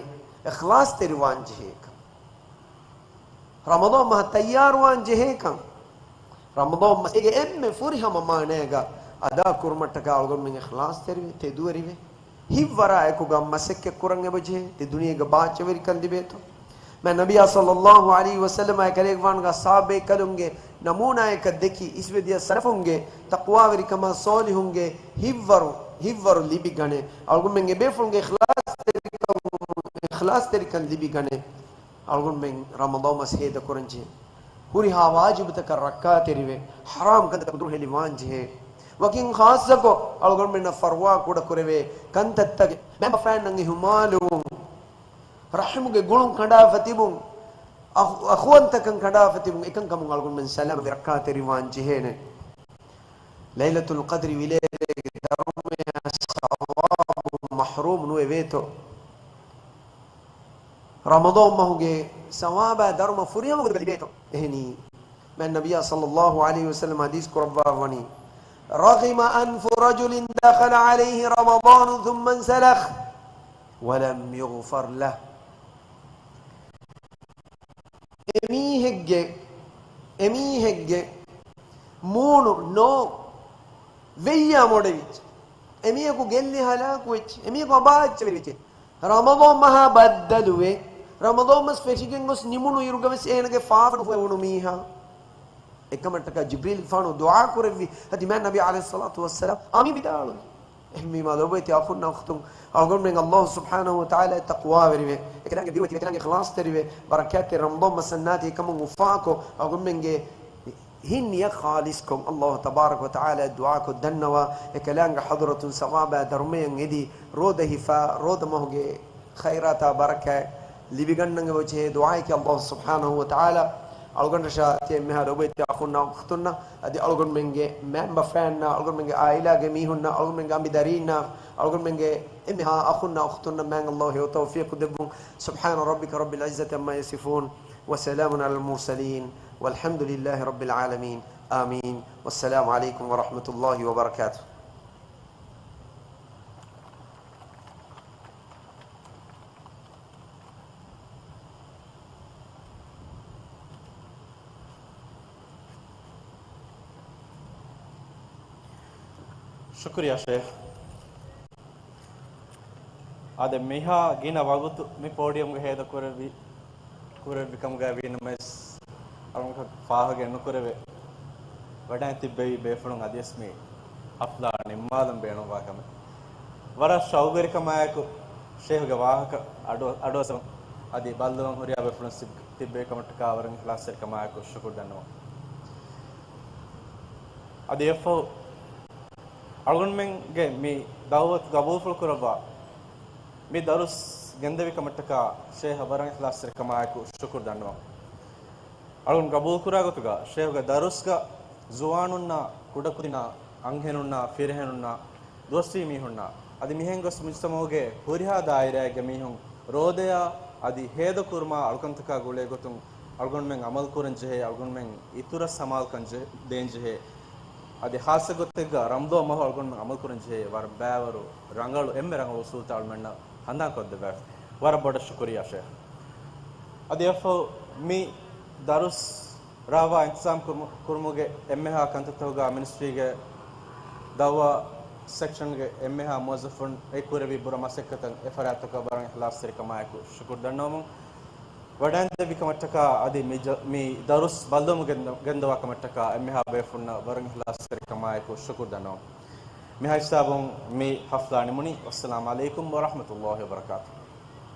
އިޚްލާޞްތެރިވާން ޖެހޭކަން. ރަމަޟާން މަހަށް ތައްޔާރުވާން ޖެހޭކަން. ރަމަޟާން މަސް އޭގެ އެންމެ ފުރިހަމަ މާނައިގަ އަދާ ކުރުމަށްޓަކާ އަޅުގަނޑުމެން އިޚްލާޞްތެރިވެ، ތެދުވެރިވެ، ހިތްވަރާއެކުގަ މަސައްކަތް ކުރަން އެބަޖެހޭ، ތި ދުނިޔޭގަ ބާއްޖަވެރިކަން ލިބޭތޯ. މާތް ނަބިއްޔާ ޞައްލައްލާހު ޢަލައިހި ވަސައްލަމާ ކަލޭގެފާނުގެ ޞަޙާބީ ކަލުންގެ ނަމޫނާޔަކަށް ދެކި، އިސްވެދިޔަ ސަލަފުންގެ ތަޤްވާވެރިކަމާ ޞާލިޙުންގެ ހިތްވަރު، ހިތްވަރު ލިބިގަނެ. އަޅުގަނޑުމެން އެބޭފުޅުންގެ އިޚްލާޞްތެރިކަން، އިޚްލާޞްތެރިކަން ލިބިގަނެ. އަޅުގަނޑުމެން ރަމަޟާން މަސް ހޭދަކުރަންޖެހޭ. ހުރިހާ ވާޖިބުތަކަށް ރައްކާތެރިވެ، ޙަރާމް ކަންތައްތަކުން ދުރުހެލިވާންޖެހޭ. ވަކިން ޚާއްޞަކޮށް، އަޅުގަނޑުމެންނަށް ފަރުވާ ކުޑަކުރެވޭ ކަންތައްތަކެއް، މައިންބަފައިންނަށް އިހުމާލުވުން، ރަޙިމުގެ ގުޅުން ކަނޑާފަ ތިބުން، އަޚު-، އަޚުވަންތަކަން ކަނޑާފަ ތިބުން، އެކަންކަމުން އަޅުގަނޑުމެން ސަލާމަތްވެ ރައްކާތެރިވާން ޖެހޭނެ. ލައިލަތުލް ޤަދްރި ވިލޭރޭގެ ދަރުމަޔަށް ސަވާބު މަޙްރޫމް ނުވެވޭތޯ. ރަމަޟާން މަހުގެ ސަވާބާ ދަރުމަ ފުރިހަމަ ގޮތުގަ ލިބޭތޯ. އެހެނީ، މާތް ނަބިއްޔާ ޞައްލައްލާހު ޢަލައިހި ވަސައްލަމަ ޙަދީޘް ކުރައްވާ ވަނީ، رغم أنف رجل دخل عليه رمضان ثم انسلخ ولم يغفر له. އެމީހެއްގެ، އެމީހެއްގެ މޫނު ނޯ ވެއްޔާ މޮޑެވިއްޖެ. އެމީހަކު ގެއްލި ހަލާކުވެއްޖެ. އެމީހަކު އަބާއްޗަވެރިވެއްޖެ. ރަމަޟާން މަހާ ބައްދަލުވެ، ރަމަޟާން މަސް ފެށިގެން ގޮސް ނިމުނު އިރުގަވެސް އޭނަގެ ފާފަ ނުފުއެވުނު މީހާ. އެކަމަށްޓަކާ ޖިބްރީލްފާނު ދުޢާ ކުރެއްވި، އަދި މާތް ނަބީ ޢަލައިހިއްޞަލާތު ވައްސަލާމް އާމީން ވިދާޅުވި. އެހެންވީމާ، ލޯބިވެތި އަޚުންނާ އުޚްތުން، އަޅުގަނޑުމެން ﷲ ސުބްޙާނަހޫ ވަތަޢާލާއަށް ތަޤްވާވެރިވެ، އެކަލާނގެ ދިރިއުޅުމަށް ތިޔަކަލާނގެ އިޚްލާޞްތެރިވެ، ބަރަކާތްތެރި ރަމަޟާން މަސަށް ނާތީ ކަމުން އުފާކޮށް، އަޅުގަނޑުމެންގެ ހިތް ނިޔަތް ޚާލިޞްކޮށް، ﷲ ތަބާރަކަ ވަތަޢާލާއަށް ދުޢާކޮށް ދަންނަވާ، އެކަލާނގެ ޙަޟްރަތުން ސަވާބާ ދަރުމަޔަށް އެދި، ރޯދަ ހިފާ، ރޯދަ މަހުގެ ޚައިރާތާ ބަރަކާތް ލިބިގަންނަން އެބަޖެހޭ ދުޢާއަކީ ﷲ ސުބްޙާނަހޫ ވަތަޢާލާ އަޅުގަނޑަށާ ތިޔަ އެންމެހާ ލޯބިވެތި އަޚުންނާ އުޚްތުންނަށް، އަދި އަޅުގަނޑުމެންގެ މައިންބަފައިންނަށް، އަޅުގަނޑުމެންގެ ޢާއިލާގެ މީހުންނަށް، އަޅުގަނޑުމެންގެ އަނބިދަރީންނަށް، އަޅުގަނޑުމެންގެ އެންމެހާ އަޚުންނާ އުޚްތުންނަށް މާތް ﷲ ހެޔޮ ތައުފީޤު ދެއްވުން. سبحان ربك رب العزة عما يصفون وسلام على المرسلين والحمد لله رب العالمين. آمين. والسلام عليكم ورحمة الله وبركاته. ޝުކުރިއްޔާ ޝޭޚް. އާދެ، މިހާ ގިނަ ވަގުތު މި ޕޯޑިއަމްގަ ހޭދަ ކުރެއްވި، ކުރެއްވި ކަމުގައި ވީނަމަވެސް، އަޅުގަނޑަކަށް ފާހަގައެއް ނުކުރެވޭ. ވަޑައިން ތިއްބެވި ބޭފުޅުން އަދިވެސް މި ހަފްލާ ނިންމާލަން ބޭނުންވާ ކަމެއް. ވަރަށް ޝައުގުވެރިކަމާއެކު ޝޭހުގެ ވާހަކަ އަޑު، އަޑުއައްސަވަން އަދި ބައްލަވަން ހުރިހާ ބޭފުޅުން ތިބް، ތިއްބެވި ކަމަށްޓަކާ ވަރަށް އިޚްލާޞްތެރިކަމާއެކު ޝުކުރު ދަންނަވަން. އަދި އެއަށްފަހު އަޅުގަނޑުމެންގެ މި ދަޢުވަތު ގަބޫލުފުޅު ކުރައްވާ މި ދަރުސް ގެންދެވި ކަމަށްޓަކާ ޝޭހަށް ވަރަށް އިޚްލާޞްތެރިކަމާއެކު ޝުކުރު ދަންނަވަން. އަޅުގަނޑު ގަބޫލުކުރާ ގޮތުގަ ޝޭހުގެ ދަރުސްގަ ޒުވާނުންނާ، ކުޑަކުދިންނާ، އަންހެނުންނާ، ފިރިހެނުންނާ، ދުވަސްވީ މީހުންނާ، އަދި މިހެން ގޮސް މުޖްތަމަޢުގެ ހުރިހާ ދާއިރާއެއްގެ މީހުން ރޯދަޔާ އަދި ހޭދަކުރުމާ އަޅުކަންތަކާ ގުޅޭ ގޮތުން އަޅުގަނޑުމެން އަމަލު ކުރަން ޖެހޭ، އަޅުގަނޑުމެން އިތުރަށް ސަމާލުކަން ޖެ، ދޭން ޖެހޭ. އަދި ޚާއްޞަ ގޮތެއްގަ ރަމަޟާން މަހު އަޅުގަނޑުމެން އަމަލު ކުރަން ޖެހޭ ވަރަށް ބައިވަރު ރަނގަޅު، އެންމެ ރަނގަޅު އުސޫލުތައް އަޅުމެންނަށް ހަނދާން ކޮށްދެއްވާފަ. ވަރަށް ބޮޑަށް ޝުކުރިއްޔާ ޝޭޚް. އަދި އެއަށްފަހު މި ދަރުސް ރާވާ އިންތިޒާމް ކުރުމު، ކުރުމުގެ އެންމެހާ ކަންތައްތަކުގަ މިނިސްޓްރީގެ ދަޢުވާ ސެކްޝަންގެ އެންމެހާ މުވައްޒަފުން އެ ކުރެއްވި ބުރަ މަސައްކަތަށް އެ ފަރާތްތަކަށް ވަރަށް އިޚްލާޞްތެރިކަމާއެކު ޝުކުރު ދަންނަވަމުން، ވަޑައިންދެއްވި ކަމަށްޓަކާ އަދި މި ޖަ، މި ދަރުސް ބައްލަވަމުން ގެންދަ، ގެންދަވާ ކަމަށްޓަކާ އެންމެހާ ބޭފުންނަށް ވަރަށް އިޚްލާޞްތެރިކަމާއެކު ޝުކުރު ދަންނަވަމުން. މިހާ ހިސާބުން މި ހަފްލާ ނިމުނީ. ވައްސަލާމް ޢަލައިކުމް ވަރަޙްމަތުﷲި ވަބަރަކާތު.